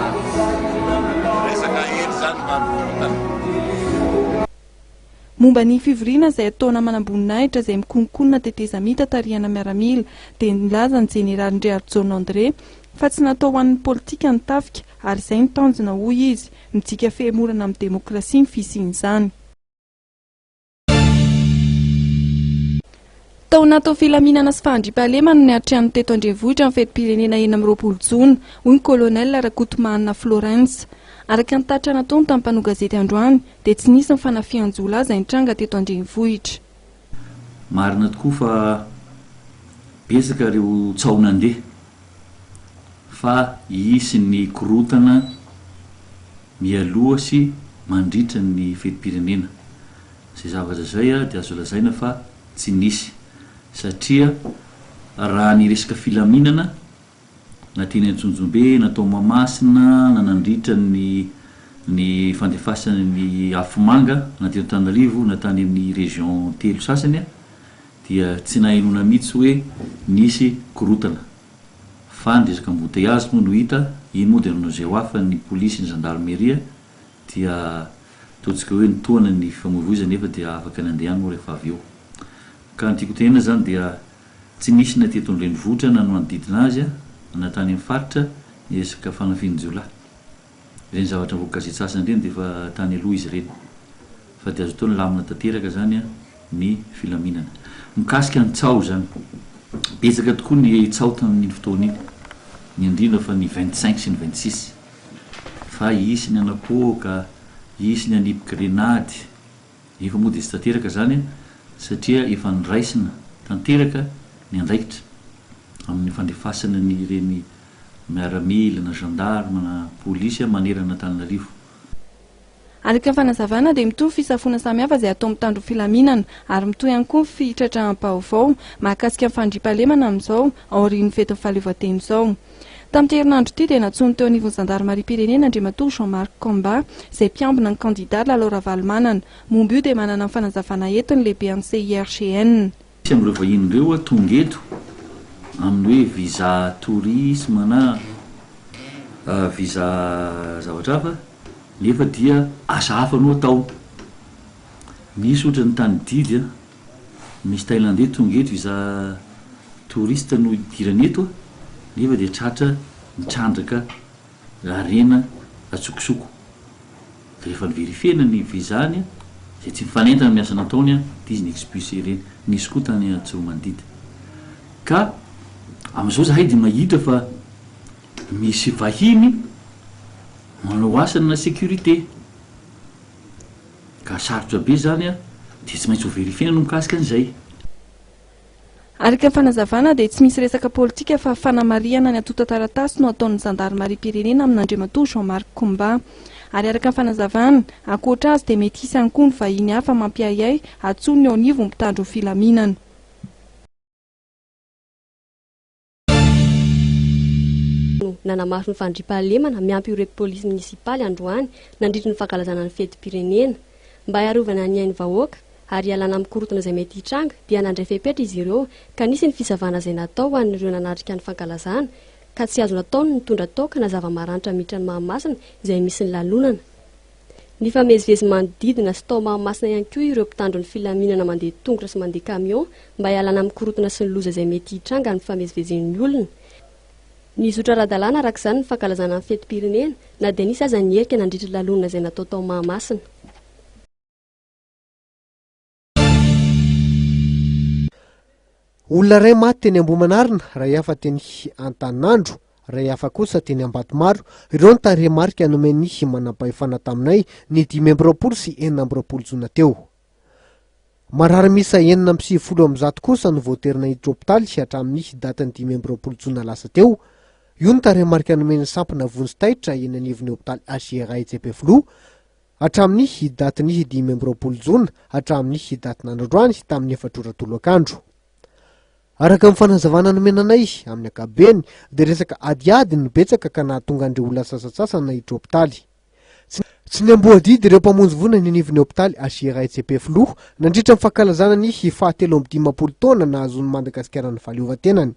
Speaker 18: resaka hery zany mba mikorontana.
Speaker 11: Momba ny fivoriana izay ataona manamboninahitra izay mikononkonona tetezamita tarihana miaramila dia nilaza ny jeneraly Ndriarijaona André fa tsy natao ho an'ny politika ny tafika ary izay no tanjona hoy izy, midika fihemorana amin'ny demokrasia ny fisian'izany. Tao anatin'ny filaminana sy fahandriampahalemana no niatrehany teto an-drenivohitra ny fetim-pirenena 26 jona, hoy ny Colonel Rakotomahanina Florens. Araka ny tatitra nataony tamin'ny mpanao gazety androany dia tsy nisy ny fanafihan-jiolahy izay nitranga teto an-drenivohitra.
Speaker 19: Marina tokoa fa betsaka ireo tsaho nandeha fa hisy ny korontana mialoha sy mandritra ny fetim-pirenena. Izay zavatra izay dia azo lazaina fa tsy nisy satria raha ny resaka filaminana na teny Antsonjombe na tao Mahamasina na nandritra ny ny fandefasana ny afomanga na teto Antananarivo na tany amin'ny région telo sasany dia tsy nahenoana mihitsy hoe nisy korotana fa ny resaka embouteillage moa no hita, iny moa dia nanao izay ho afany ny polisy ny gendarmerie dia ataontsika hoe nitohana ny fifamoivoizana nefa dia afaka nandeha ihany moa rehefa avy eo. Ka ny tiako tenenina izany dia Tsy nisy na teto an-drenivohitra na ny manodidina azy na tany amin'ny faritra ny resaka fanafihan-jiolahy. Ireny zavatra nivoaka gazety sasany ireny dia efa tany aloha izy ireny. Fa dia azo atao nilamina tanteraka izany ny filaminana. Mikasika ny tsaho izany, betsaka tokoa ny tsaho tamin'iny fotoana iny, ny indrindra fa ny 25 sy ny 26. Fa hisy ny hanapoaka, hisy ny hanipy grenady. Nefa moa dia tsy tanteraka izany satria efa noraisina tanteraka ny andraikitra amin'ny fandefasana ny ireny miaramila na gendarme na polisy manerana an'Antananarivo.
Speaker 11: Araka ny fanazavana dia mitohy ny fisafoana samihafa izay atao mitandro ny filaminana ary mitohy ihany koa ny fitratraham-baovao mahakasika ny fandriampahalemana amin'izao aorian'ny fetin'ny fahaleovantena izao. Tamin'ity herinandro ity dia nantsoin'ny teo anivon'ny zandarimariam-pirenena Andriamatoa Jean Marc Komba, izay mpiambina ny kandidà Lalao Ravalomanana. Momba io dia manana ny fanazavana eto ny lehibean'ny CIRGN.
Speaker 19: Misy amin'ireo vahiny ireo tonga eto amin'ny hoe visa tourisme na visa zavatra hafa nefa dia asa hafa no atao. Misy ohatra ny tany Didy Misy Thaïlandais tonga eto visa touriste no idirany eto nefa dia tratra mitrandraka harena antsokosoko. Dia rehefa ni-verifier-na ny visa-ny izay tsy mifanentana amin'ny asa nataony dia izy ni-expulser ireny. Nisy koa tany Antsiromandidy. Ka amin'izao zahay dia mahita fa misy vahiny manao asa-na sécurité. Ka sarotra be izany an, dia tsy maintsy ho verifier-na ny mikasika an'izay.
Speaker 11: Araka ny fanazavana dia tsy misy resaka politika fa fanamarihana ny antontan-taratasy no ataon'ny zandarimariam-pirenena amin'Andriamatoa Jean Marc Koumba. Ary araka ny fanazavana, ankoatra azy dia mety hisy ihany koa ny vahiny hafa mampiahiahy antsoin'ny eo anivon'ny mpitandro ny filaminana.
Speaker 15: No nanamafy ny fandriampahalemana miampy ireo polisy monisipaly androany nandritry ny fankalazana ny fetim-pirenena. Mba hiarovana ny ain'ny vahoaka ary hialana amin'ny korontana izay mety hitranga dia nandray fepetra izy ireo ka nisy ny fisavana izay natao ho an'ireo nanatrika ny fankalazana ka tsy azo natao ny nitondra toaka na zava-maranitra miditra an'i Mahamasina izay misy ny lanonana. Nifamezivezy manodidina sy tao Mahamasina ihany koa ireo mpitandro ny filaminana mandeha tongotra sy mandeha camion mba hialana amin'ny korontana sy ny loza izay mety hitranga amin'ny fifamezivezen'ny olona. Nizotra ara-dalàna araka izany ny fankalazana ny fetim-pirenena na dia nisy aza ny herika nandritry ny lalonana izay natao tao Mahamasina.
Speaker 4: Olona iray maty teny Ambohimanarina, iray hafa teny Antaninandro, iray hafa kosa teny Ambatomaro. Ireo ny tarehimarika nomen'ny manampahefana taminay ny 25 sy 26 jona teo. Marary miisa 196 kosa no voatery naiditra hopitaly hatramin'ny datin'ny 25 jona lasa teo. Io ny tarehimarika nomen'ny sampana vonjy taitra eny anivon'ny hopitaly HJRA etsy Ampefiloha. Hatramin'ny datin'ny 25 jona hatramin'ny datin'androany tamin'ny efatra ora tolakandro. Araka ny fanazavana nomena anay, amin'ny ankapobeny, dia resaka adiady no betsaka ka nahatonga an'ireo olona sasantsasany naiditra hopitaly. Tsy niamboho adidy ireo mpamonjy voina eny anivon'ny hopitaly HIRHCP Filoha nandritra ny fankalazana ny faha-53 taona nahazoan'i Madagasikara ny fahaleovantenany.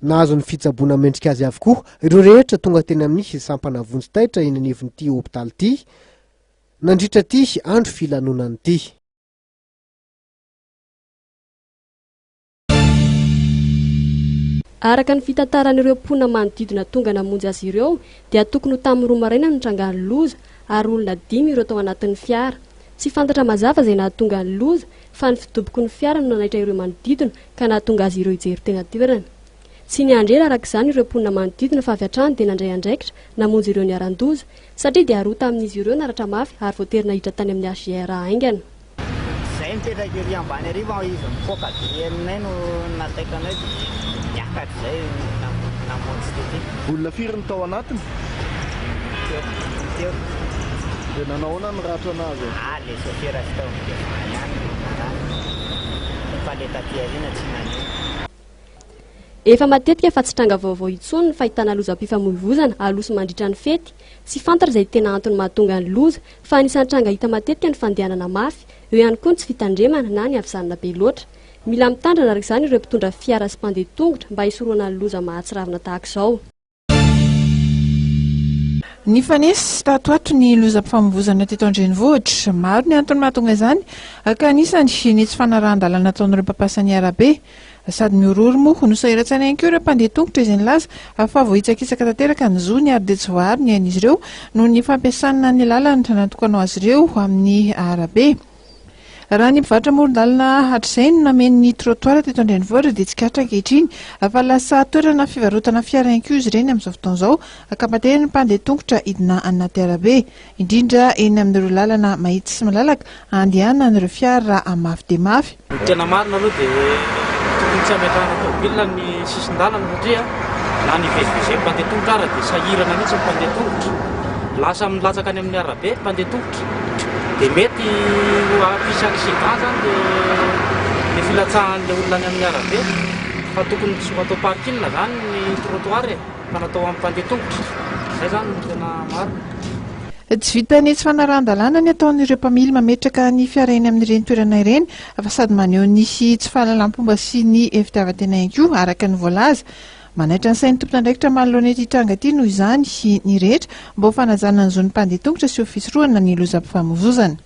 Speaker 4: Nahazo ny fitsaboana mendrika azy avokoa ireo rehetra tonga teny amin'ny sampana vonjy taitra eny anivon'ity hopitaly ity nandritra ity andro filanonana ity.
Speaker 15: Araka ny fitantaran'ireo mponina manodidina tonga namonjy azy ireo dia tokony ho tamin'ny roa maraina no nitrangan'ny loza ary olona dimy ireo tao anatin'ny fiara. Tsy fantatra mazava izay nahatonga ny loza fa ny fidoboky ny fiara no nanaitra ireo manodidina ka nahatonga azy ireo hijery teny an-toerana. Tsy niandry ela araka izany ireo mponina manodidina fa avy hatrany dia nandray andraikitra namonjy ireo niharan-doza satria dia roa tamin'izy ireo naratra mafy ary voatery naiditra tany amin'ny HJRA haingana.
Speaker 20: Zay mipetraka ery ambany ery fa izy mipoaka be henonay no nataitra anay dia niakatra izay namonjy tety.
Speaker 14: Olona firy no tao anatiny?
Speaker 20: Telo, telo.
Speaker 14: Dia nanao ahoana ny ratra nahazo azy?
Speaker 20: Ah, le sofera sy tao amin'ny devant ihany no narary fa le taty aoriana tsy nanino.
Speaker 15: Efa matetika fa tsy tranga vaovao intsony ny fahitana lozam-pifamoivozana aloha sy mandritra ny fety. Tsy fantatra izay tena antony mahatonga ny loza, fa anisan'ny tranga hita matetika ny fandehanana mafy, eo ihany koa ny tsy fitandremana na ny havizanana be loatra. Mila mitandrina araka izany ireo mpitondra fiara sy mpandeha tongotra mba hisorohana ny loza mahatsiravina tahaka izao.
Speaker 1: Nifanesy tato ato ny lozam-pifamoivozana teto an-drenivohitra. Maro ny antony mahatonga izany, ka anisany ny tsy fanarahan-dalàna ataon'ireo mpampiasa ny arabe. Sady mihorohoro moa no sahiran-tsaina ihany koa ireo mpandeha tongotra izay nilaza fa voahitsakitsaka tanteraka ny zony ary dia tsy voaaro ny ain'izy ireo noho ny fampiasana ny lalana natokana ho azy ireo amin'ny arabe. Raha ny mpivarotra amoron-dalana hatrizay no nameno ny trottoir teto an-drenivohitra dia tsikaritra ankehitriny fa lasa toerana fivarotana fiara ihany koa izy ireny amin'izao fotoana izao ka matery ny mpandeha tongotra hidina anaty arabe. Indrindra eny amin'ireo lalana mahitsy sy malalaka andehanan'ireo fiara mafy dia mafy.
Speaker 21: Ny tena marina aloha dia tokony tsy hametrahana tômôbila ny sisin-dalana satria na ny hivezivezen'ny mpandeha tongotra ara dia sahirana mihitsy ny mpandeha tongotra. Lasa milatsaka any amin'ny arabe ny mpandeha tongotra dia mety ho hampisy accident zany le le filatsahan'le olona any amin'ny arabe fa tokony tsy ho atao parking zany ny trottoir e. Fa natao amin'ny mpandeha tongotra. Izay izany no tena marina.
Speaker 1: Tsy vitan'ny tsy fanarahan-dalàna ny ataon'ireo mpamily mametraka ny fiara eny amin'ireny toerana ireny fa sady maneho ny tsy fahalalam-pomba sy ny fitiavan-tena ihany koa, araka ny voalaza. Manaitra ny sain'ny tompon'andraikitra manoloana ity tranga ity noho izany ny rehetra mba ho fanajana ny zon'ny mpandeha tongotra sy ho fisorohana ny lozam-pifamoivozana.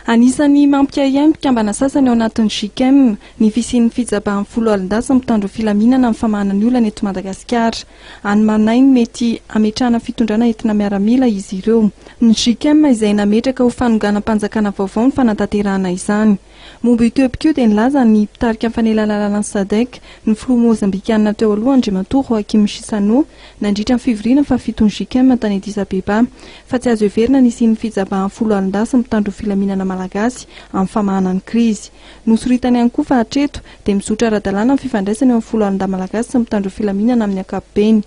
Speaker 11: Anisan'ny mampiahiahy ny mpikambana sasany ao anatin'ny JICM ny fisian'ny fijabahan'ny foloalindahy sy mpitandro filaminana amin'ny famahana ny olana eto Madagasikara. Any manahy ny mety hametrahana fitondrana entina miaramila izy ireo. Ny JICM izay nametraka ho fanonganam-panjakana vaovao ny fanatanterahana izany. Momba io toe-pika io dia nilaza ny mpitarika ny fanelanelanan'ny Sadec, ny filoha Mozambikanina teo aloha Andriamatoa Joaquim Chissano, nandritra ny fivoriana fahafiton'ny JICM tany Addis Abeba, fa tsy azo heverina ny hisian'ny fijabahan'ny foloalindahy sy mpitandro ny filaminana malagasy amin'ny famahana ny krizy. Nosoritany ihany koa fa hatreto dia mizotra ara-dalàna ny fifandraisana eo amin'ny foloalindahy malagasy sy ny mpitandro ny filaminana amin'ny ankapobeny.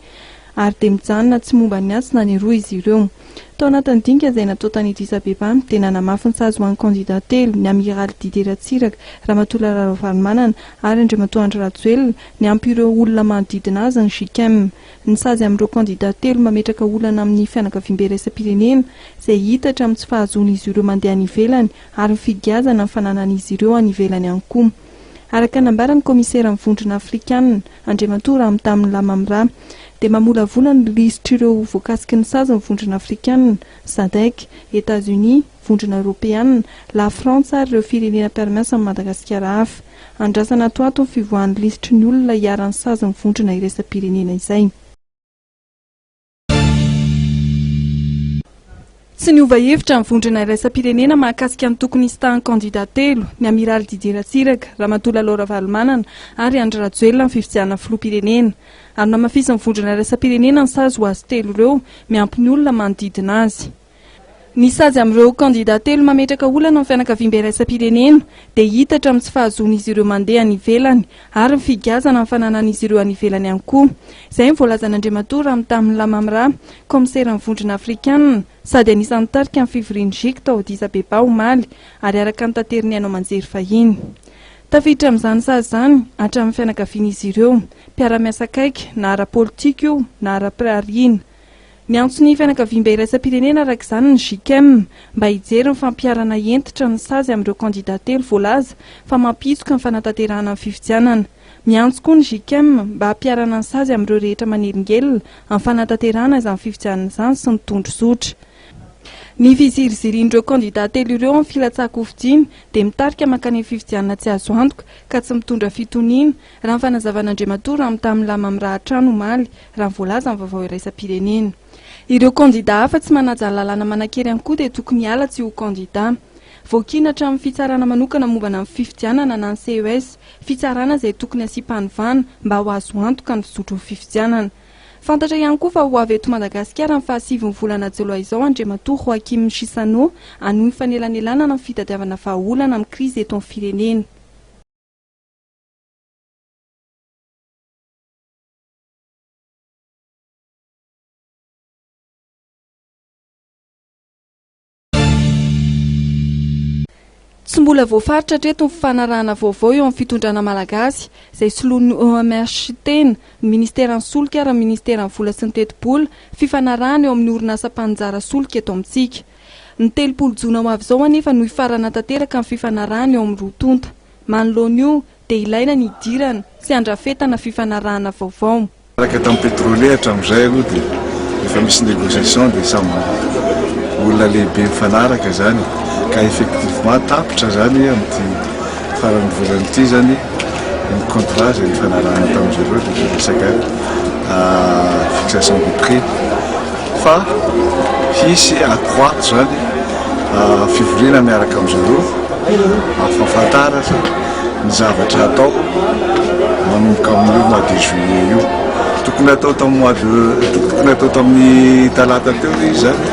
Speaker 11: Ary dia mijanona tsy momba ny atsy na ny eroa izy ireo. Tao anatin'ny dinika izay natao tany Addis Abeba dia nanamafy ny sazy ho an'ny kandida telo, ny Amiraly Didier Ratsiraka, Ramatoa Lala Ravalomanana ary Andriamatoa Andry Rajoelina, niampy ireo olona manodidina azy ny JICM. Ny sazy amin'ireo kandida telo mametraka olana amin'ny fianakaviambe iraisam-pirenena, izay hitatra amin'ny tsy fahazoan'izy ireo mandeha any ivelany ary ny figiazana ny fananan'izy ireo any ivelany ihany koa. Araka ny nambaran'ny kaomiseran'ny Vondrona Afrikanina, Andriamatoa Ramtane Lamamra, dia mamolavola ny lisitr'ireo voakasiky ny sazy ny Vondrona Afrikanina, Sadec, Etats-Unis, Vondrona Eoropeanina, La Frantsa ary ireo firenena mpiara-miasa amin'i Madagasikara hafa. Andrasana ato ho ato ny fivoahan'ny lisitry ny olona iharan'ny sazin'ny Vondrona iraisam-pirenena izay. Tsy niova hevitra ny vondrona iraisam-pirenena mahakasika ny tokony hisintahan'ny kandida telo, ny Amiraly Didier Ratsiraka, Ramatoa Lalao Ravalomanana ary Andry Rajoelina amin'ny fifidianana filoham-pirenena. Ary nohamafisin'ny vondrona iraisam-pirenena ny sazy ho azy telo ireo, miampy ny olona manodidina azy. Ny sazy amin'ireo kandida telo mametraka olana amin'ny fianakaviambe iraisam-pirenena dia hitatra amin'ny tsy fahazoan'izy ireo mandeha any ivelany ary ny figiazana ny fananan'izy ireo any ivelany ihany koa. Izay no voalazan'Andriamatoa Ramtane Lamamra, kaomiseran'ny Vondrona Afrikanina, sady anisan'ny nitarika ny fivorian'ny GIC tao Addis Abeba omaly, ary araka ny taterin'ny haino aman-jery fahiny. Tafiditra amin'izany sazy izany hatramin'ny fianakavian'izy ireo, mpiara-miasa akaiky na ara-politika io na ara-pirahariana. Miantso ny fianakaviambe iraisam-pirenena araka izany ny Gicem mba hijery ny fampiharana hentitra ny sazy amin'ireo kandida telo voalaza fa mampihitsoka ny fanatanterahana ny fifidianana. Miantso koa ny Gicem mba hampiharana ny sazy amin'ireo rehetra manelingelina amin'ny fanatanterahana izany fifidianana izany sy ny tondrozotra. Ny fizirizirian'ireo kandida telo ireo amin'ny filatsahan-kofidina dia mitarika mankany amin'ny fifidianana tsy azo antoka ka tsy mitondra fitoniana, raha ny fanazavan'Andriamatoa Ramtamilama Mirahatrano omaly, raha ny voalazan'ny vaovao iraisam-pirenena. Ireo kandida hafa tsy manaja ny lalàna manan-kery ihany koa dia tokony hiala tsy ho kandida. Voakiana hatramin'ny fitsarana manokana mombana ny fifidianana na ny CES, fitsarana izay tokony hasiam-panovana mba ho azo antoka ny fizotry ny fifidianana. Fantatra ihany koa fa ho avy eto Madagasikara ny fahasivin'ny volana jolay izao Andriamatoa Joaquim Chissano hanohy ny fanelanelanana amin'ny fitadiavana vahaolana amin'ny krizy eto amin'ny firenena. Tsy mbola voafaritra hatreto ny fifanarahana vaovao eo amin'ny fitondrana malagasy, izay soloin'ny OMH tena, ny ministeran'ny solika ary ny ministeran'ny vola sy ny tetibola, fifanarahana eo amin'ny orinasa mpaninjara solika eto amintsika. Ny 30 jona ho avy izao anefa no hifarana tanteraka ny fifanarahana eo amin'ny roa tonta. Manoloana io dia ilaina ny hidirana sy handrafetana fifanarahana vaovao.
Speaker 3: Araka tamin'ny pétrolier hatramin'izay aloha dia efa misy négociation dia samy olona lehibe mifanaraka izany ka effectivement tapitra izany amin'ity faran'ny volana ity izany ny contrat izay nifanarahana tamin-dry zareo dia resaka fixation de prix fa hisy ato izany fivoriana miaraka amin-dry zareo ahafantarana ny zavatra atao manomboka amin'io mois de juillet io. Tokony hatao tamin'ny mois de tokony hatao tamin'ny talata teo izy izany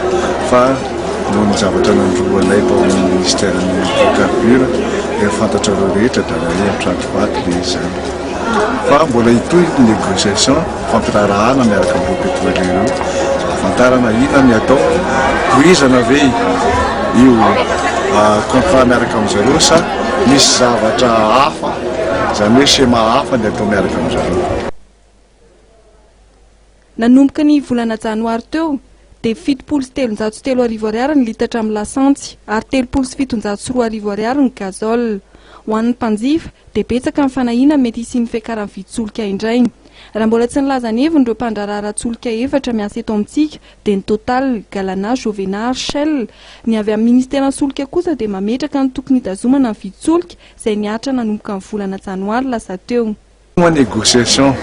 Speaker 3: fa noho ny zavatra nandroanay tao amin'ny ministère-n'ny hydrocarbures efa fantatrareo rehetra dia nahemotra ato ho ato ilay izy izany. Fa mbola hitohy ny négociation fampiraharahana miaraka amin'ireo pétroliers ireo ahafantarana inona ny atao, tohizana ve io contrat miaraka amin'zareo sa misy zavatra hafa, izany hoe schéma hafa ny atao miaraka amin'zareo.
Speaker 11: Nanomboka ny volana janoary teo dia 3370 ariary ny litatra amin'ny lasantsy ary 2730 ariary ny gazole. Ho an'ny mpanjifa dia betsaka ny fanahiana mety hisian'ny fiakaran'ny vidin-tsolika indray. Raha mbola tsy nilaza ny heviny ireo mpandraharaha ara-tsolika efatra miasa eto amintsika dia ny Total, Galana, Jovena ary Shell. Ny avy amin'ny ministeran'ny solika kosa dia mametraka ny tokony hitazomana ny vidin-tsolika izay nihatra nanomboka ny volana janoary lasa teo.
Speaker 3: Moa négociation,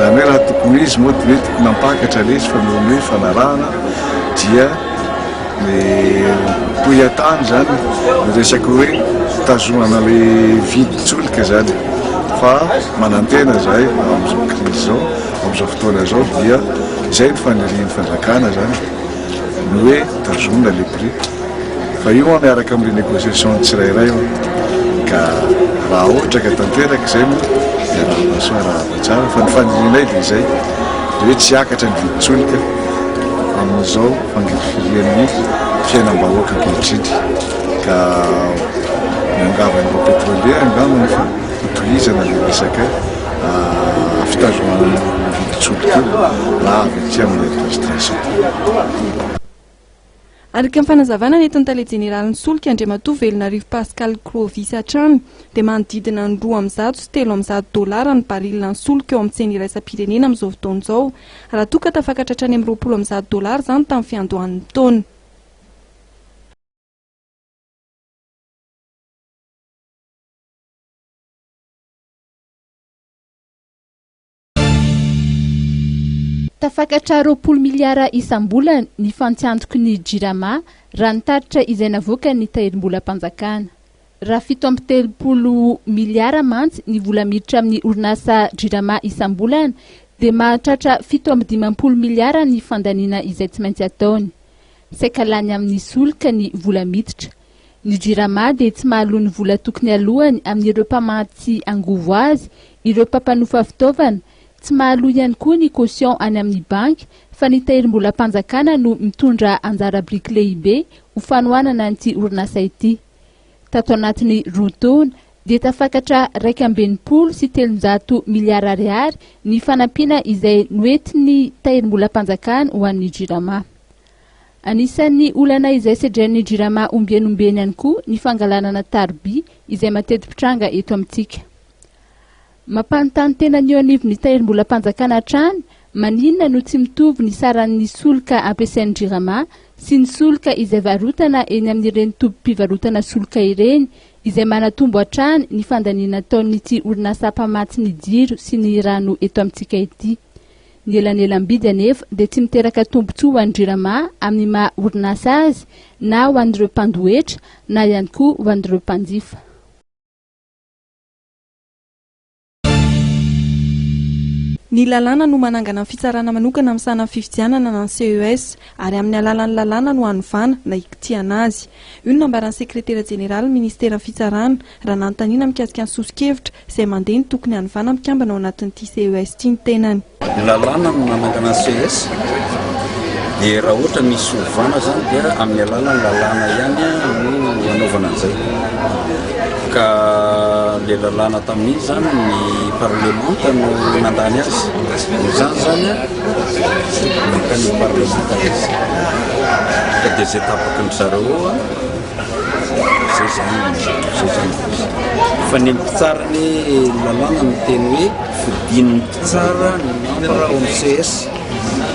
Speaker 3: izany hoe raha tokony ho izy moa dia hoe tokony hampakatra ilay izy fa noho ny hoe fanarahana dia mitohy hatrany izany ny resaka hoe fitazomana ilay vidin-tsolika izany fa manantena izahay amin'izao crise izao, amin'izao fotoana izao dia izay ny fanirian'ny fanjakana izany ny hoe tazomina ilay prix. Fa io an miaraka amin'ilay négociation ny tsirairay io ka raha ohatra ka tanteraka izay moa dia arahaba soa arahaba tsara fa ny fanirianay dia izay dia hoe tsy hiakatra ny vidin-tsolika amin'izao fangirifirian'ny fiainam-bahoaka ankehitriny ka miangavy an'ireo pétrolier angambany fa hotohizana ilay resaka fitazomana ny vidin-tsolika io raha avy aty amin'ny administration.
Speaker 11: Araka ny fanazavana nentin'ny tale jeneralin'ny solika Andriamatoa Velonarivo Pascal Clovis hatrany dia manodidina ny 102 sy 103 dolara ny baril ny solika eo amin'ny tsena iraisam-pirenena amin'izao fotoana izao raha toa ka tafakatra hatrany amin'ny 120 dolara izany tamin'ny fiandohan'ny taona.
Speaker 6: Tafakatra 20 miliara isam-bolana ny fantsiantoky ny Jirama raha ny tatitra izay navoakan'ny Tahirimbolam-panjakana. Raha 37 miliara mantsy ny vola miditra amin'ny orinasa Jirama isam-bolana dia mahatratra 57 miliara ny fandaniana izay tsy maintsy ataony. Saika lany amin'ny solika ny vola miditra. Ny Jirama dia tsy mahaloa ny vola tokony halohany amin'ireo mpamatsy angovo azy, ireo mpampanofa fitaovana, tsy mahaloa ihany koa ny caution any amin'ny banky fa ny tahirim-bolam-panjakana no mitondra anjara biriky lehibe ho fanohanana an'ity orinasa ity. Tato anatin'ny roa taona. dia tafakatra 361 miliara ariary ny fanampiana izay noentin'ny Tahirimbolam-panjakana ho an'ny Jirama. Anisan'ny olana izay sedrain'ny Jirama ombieny ombieny ihany koa ny fangalarana taroby izay mateti-pitranga eto amintsika. Mampanontany tena ny eo anivon'ny Tahirimbolam-panjakana hatrany maninona no tsy mitovy ny saran'ny solika ampiasain'ny Jirama sy ny solika izay varotana eny amin'ireny tobim-pivarotana solika ireny izay manatombo hatrany ny fandaniana ataon'ity orinasa mpamatsy ny jiro sy ny rano eto amintsika ity. Ny elanelam-bidy anefa dia tsy miteraka tombontsoa ho an'ny Jirama amin'ny maha orinasa azy na ho an'ireo mpandoa hetra na ihany koa ho an'ireo mpanjifa.
Speaker 11: Ny lalàna no manangana ny fitsarana manokana misahana ny fifidianana na ny CES ary amin'ny alalan'ny lalàna no hanovana na hikitihana azy. Io no nambaran'ny sekretera jeneralin'ny ministeran'ny fitsarana raha nanontaniana mikasika ny soso-kevitra izay mandeha ny tokony hanovana mpikambana ao anatin'ity CES ity ny tenany.
Speaker 2: Ny lalàna no nanangana ny CES dia raha ohatra misy ovana zany dia amin'ny alalan'ny lalàna ihany no anaovana an'izay. Ka le lalàna tamin'iny zany ny parlemanta no nandany azy. Noho izany zany mankany amin'ny parlemanta izy. Ka dia izay tapaky ny zareo eo an, zay zany zay zany izy. Fa ny mpitsara anie lalàna miteny hoe fodian'ny mpitsara ny membre ao amin'ny CES.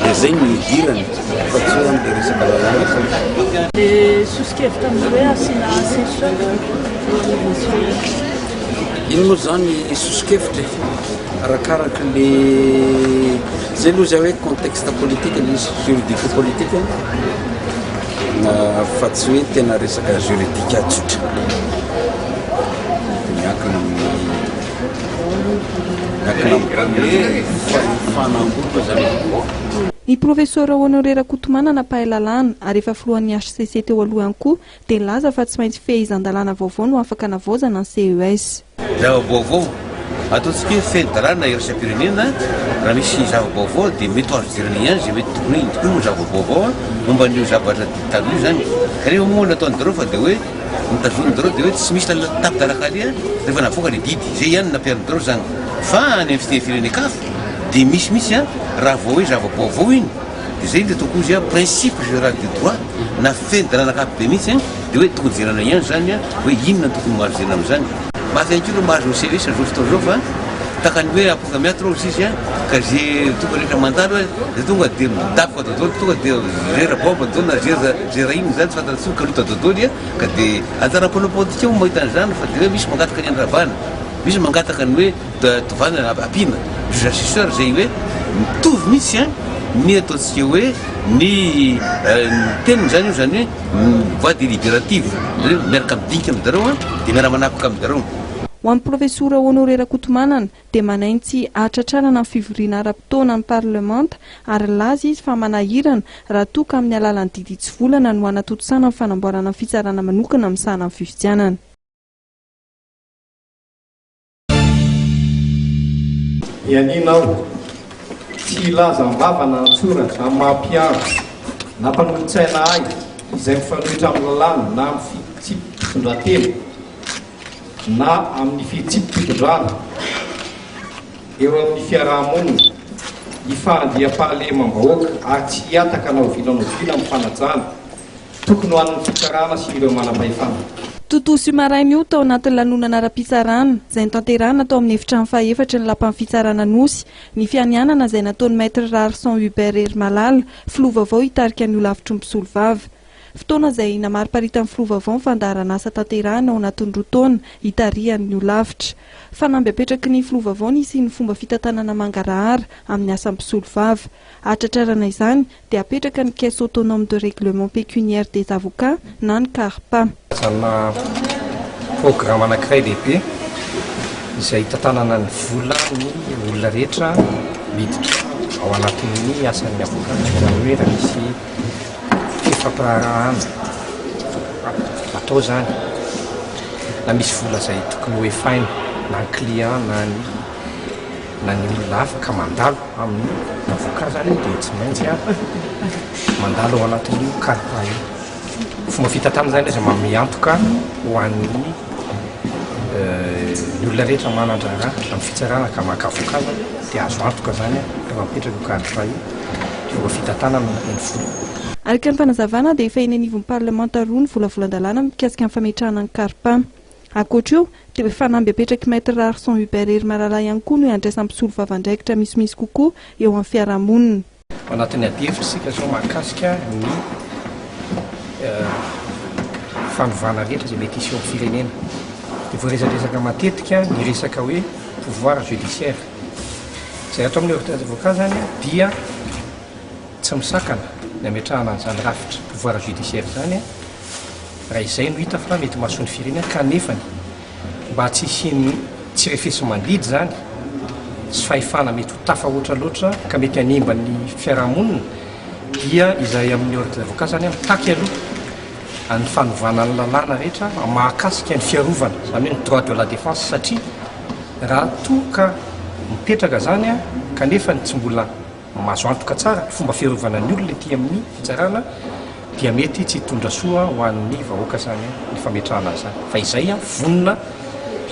Speaker 2: Dia zay no idirany fa tsy hoe amin'ilay resaka lalàna akory.
Speaker 22: Le soso-kevitra amin'ny hoe asiana assesseur eo anivon'ny CES.
Speaker 2: Iny moa zany soso-kevitra e, arakaraka le zay aloha zay hoe contexte politique le izy, juridico politique fa tsy hoe tena resaka juridique tsotra, miankina amin'ny.
Speaker 11: Ny Profesora Honoré Rakotomanana mpahay lalàna ary efa filohan'ny hcc teo aloha ihany koa dia nilaza fa tsy maintsy fehezan-dalàna vaovao no afaka anavaozana ny CES.
Speaker 5: Zava-baovao, ataontsika hoe feno-dalàna iraisam-pirenena, raha misy zava-baovao dia mety ho azo jerena ihany izay mety tokony hoe iny tokoa moa zava-baovao momba an'io zavatra taloha io izany, kanefa moa nataon-dry zareo fa dia hoe. Ny tazonin dreo dia hoe tsy misy lalana tapi-dalak'aleha rehefa navoaka ny didy. Izay ihany no nampiharin dreo izany. Fa any amin'ny firenen-kafa dia misy mihitsy an, raha vao hoe zava-baovao iny dia izay no ataoko ozy an, principe général du droit na feno-dalàna ankapobe mihitsy an, dia hoe tokony jerena ihany izany an, hoe inona no tokony ho azo jerena amin'izany. Mafy ihany koa aloha mahazo ny CES amin'izao fotoana izao fa tahaka ny hoe aponga miato reo ozy izy an, ka ze tonga rehetra mandalo an, dia tonga dia midaboka daholo, tonga dia zera bombe daholo na zera Zay raha inona izany tsy fantatra intsony kalota dodony a, ka dia anjaran'ny mpanao politika moa mahita an'izany fa dia hoe misy mangataka ny handravana, misy mangataka ny hoe tovana ampiana juge assesseur izay hoe mitovy mihitsy a ny ataontsika hoe ny teniny izany io izany hoe voie délibérative izany hoe miaraka midinika amin-jareo a dia miara-manapaka amin-jareo.
Speaker 11: Ho an'ny Profesora Honoré Rakotomanana, dia manaintsy hahatratrarana ny fivoriana ara-potoana ny parlemanta ary nilaza izy fa manahirana raha toa ka amin'ny alalan'ny didy hitsivolana no hanatontosana ny fanamboarana ny fitsarana manokana misahana ny fifidianana.
Speaker 23: Mianiana aho tsy hilaza am-bava na an-tsoratra amin'ny maha mpiaro na mpanolotsaina ahy izay mifanohitra amin'ny lalàna na amin'ny fitsipi-pitondran-tena na amin'ny fitsipi-pitondrana eo amin'ny fiaraha-monina, ny fahandiam-pahalemam-bahoaka ary tsy hihataka na oviana na oviana amin'ny fanajana tokony ho an'ny fitsarana sy ireo manam-pahefana.
Speaker 11: Tontosa io maraina io tao anatin'ny lanonana ara-pitsarana izay notanterahina tao amin'ny efitrano fahaefatry ny Lapan'ny Fitsarana Anosy ny fianianana izay nataon'ny Maître Raharison Hubert Herimalala, filoha vaovao hitarika ny holafitry ny mpisolovava. Fotoana izay namariparitan'ny filoha vaovao ny fandaharanasa tanterahina ao anatin'ny roa taona hitarihany ny holafitra. Fanamby apetraky ny filoha vaovao ny hisian'ny fomba fitantanana mangarahara amin'ny asan'ny mpisolovava. Hahatratrarana izany dia apetraka ny Caisse Autonome de Règlement Pécuniaire des Avocats na ny CARPA.
Speaker 24: Karazana programa anankiray lehibe izay hitantanana ny volan'ny olona rehetra miditra ao anatin'ny asan'ny avocat. Izany hoe raha misy Fifampiraharahana atao izany na misy vola izay tokony ho efaina na ny client na ny na ny olona hafa ka mandalo amin'ny avocat izany dia tsy maintsy mandalo ao anatin'io carpa io. Fomba fitantanana izany izay manome antoka ho an'ny. Ny olona rehetra manan-draharaha amin'ny fitsarana ka maka avocat zany dia azo antoka zany rehefa mipetraka io CARPA io dia ho fitantanana ny vola.
Speaker 11: Araka ny fanazavana dia efa eny anivon'ny parlemanta roa ny volavolan-dalàna mikasika ny fametrahana ny CARPA. Ankoatra io, dia fanamby apetrak'i Maître Raharison Hubert Herimalala ihany koa no iandraisan'ny mpisolovava andraikitra misimisy kokoa eo amin'ny fiarahamonina.
Speaker 24: Ao anatin'ny adihevitra isika izao mahakasika ny fanovana rehetra izay mety hisy eo amin'ny firenena. Dia voaresadresaka matetika ny resaka hoe pouvoir judiciaire. Izay ato amin'ny ordre des avocats izany dia tsy misakana ny hametrahana an'izany rafitra pouvoir judiciaire izany raha izay no hita fa mety mahasoa ny firenena kanefany mba tsy hisian'ny tsy refesi-mandidy izany sy fahefana mety ho tafahoatra loatra ka mety hanimba ny fiarahamonina dia izay amin'ny ordre des avocats izany mitaky aloha ny fanovana ny lalàna rehetra mahakasika ny fiarovana izany hoe ny droit de la défense satria raha toa ka mipetraka izany kanefa ny tsy mbola Mahazo antoka tsara ny fomba fiarovana ny olona ety amin'ny fitsarana dia mety tsy hitondra soa ho an'ny vahoaka izany ny fametrahana an'izany fa izay vonona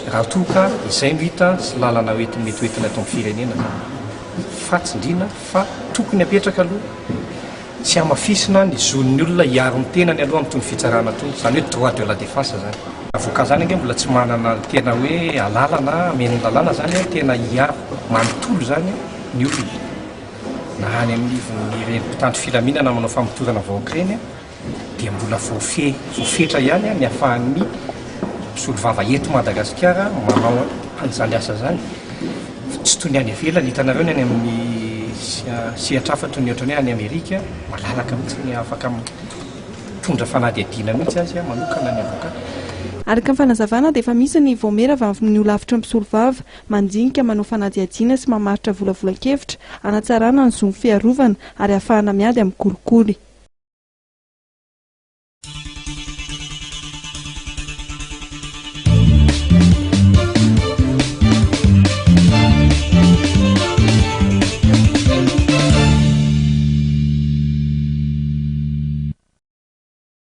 Speaker 24: raha toa ka izay no hita sy lalana hoentiny mety hoentina eto amin'ny firenena izany fa tsindriana fa tokony apetraka aloha sy hamafisina ny zon'ny olona hiaro ny tenany aloha amin'itony fitsarana itony izany hoe droit de la défense izany. Avocat izany ange mbola tsy manana tena hoe alalana amen'ny lalàna izany tena hiaro manontolo izany ny olona na any amin'ny ivon'ireny mpitandro filaminana manao famotorana vahoaka ireny dia mbola voafehy, voafetra ihany ny ahafahan'ny mpisolovava eto Madagasikara manao an'izany asa izany. Tsy toy ny any ivelany, hitanareo ny any amin'ny sehatra hafa toy ny ohatran'ny hoe any Amerika, malalaka mihitsy ny afaka mitondra fanadihadiana mihitsy azy manokana ny avocat.
Speaker 11: Araka ny fanazavana dia efa misy ny vaomiera avy amin'ny holafitry ny mpisolovava, mandinika, manao fanadihadiana sy mamaritra volavolan-kevitra hanatsarana ny zon'ny fiarovana ary hahafahana miady amin'ny kolikoly.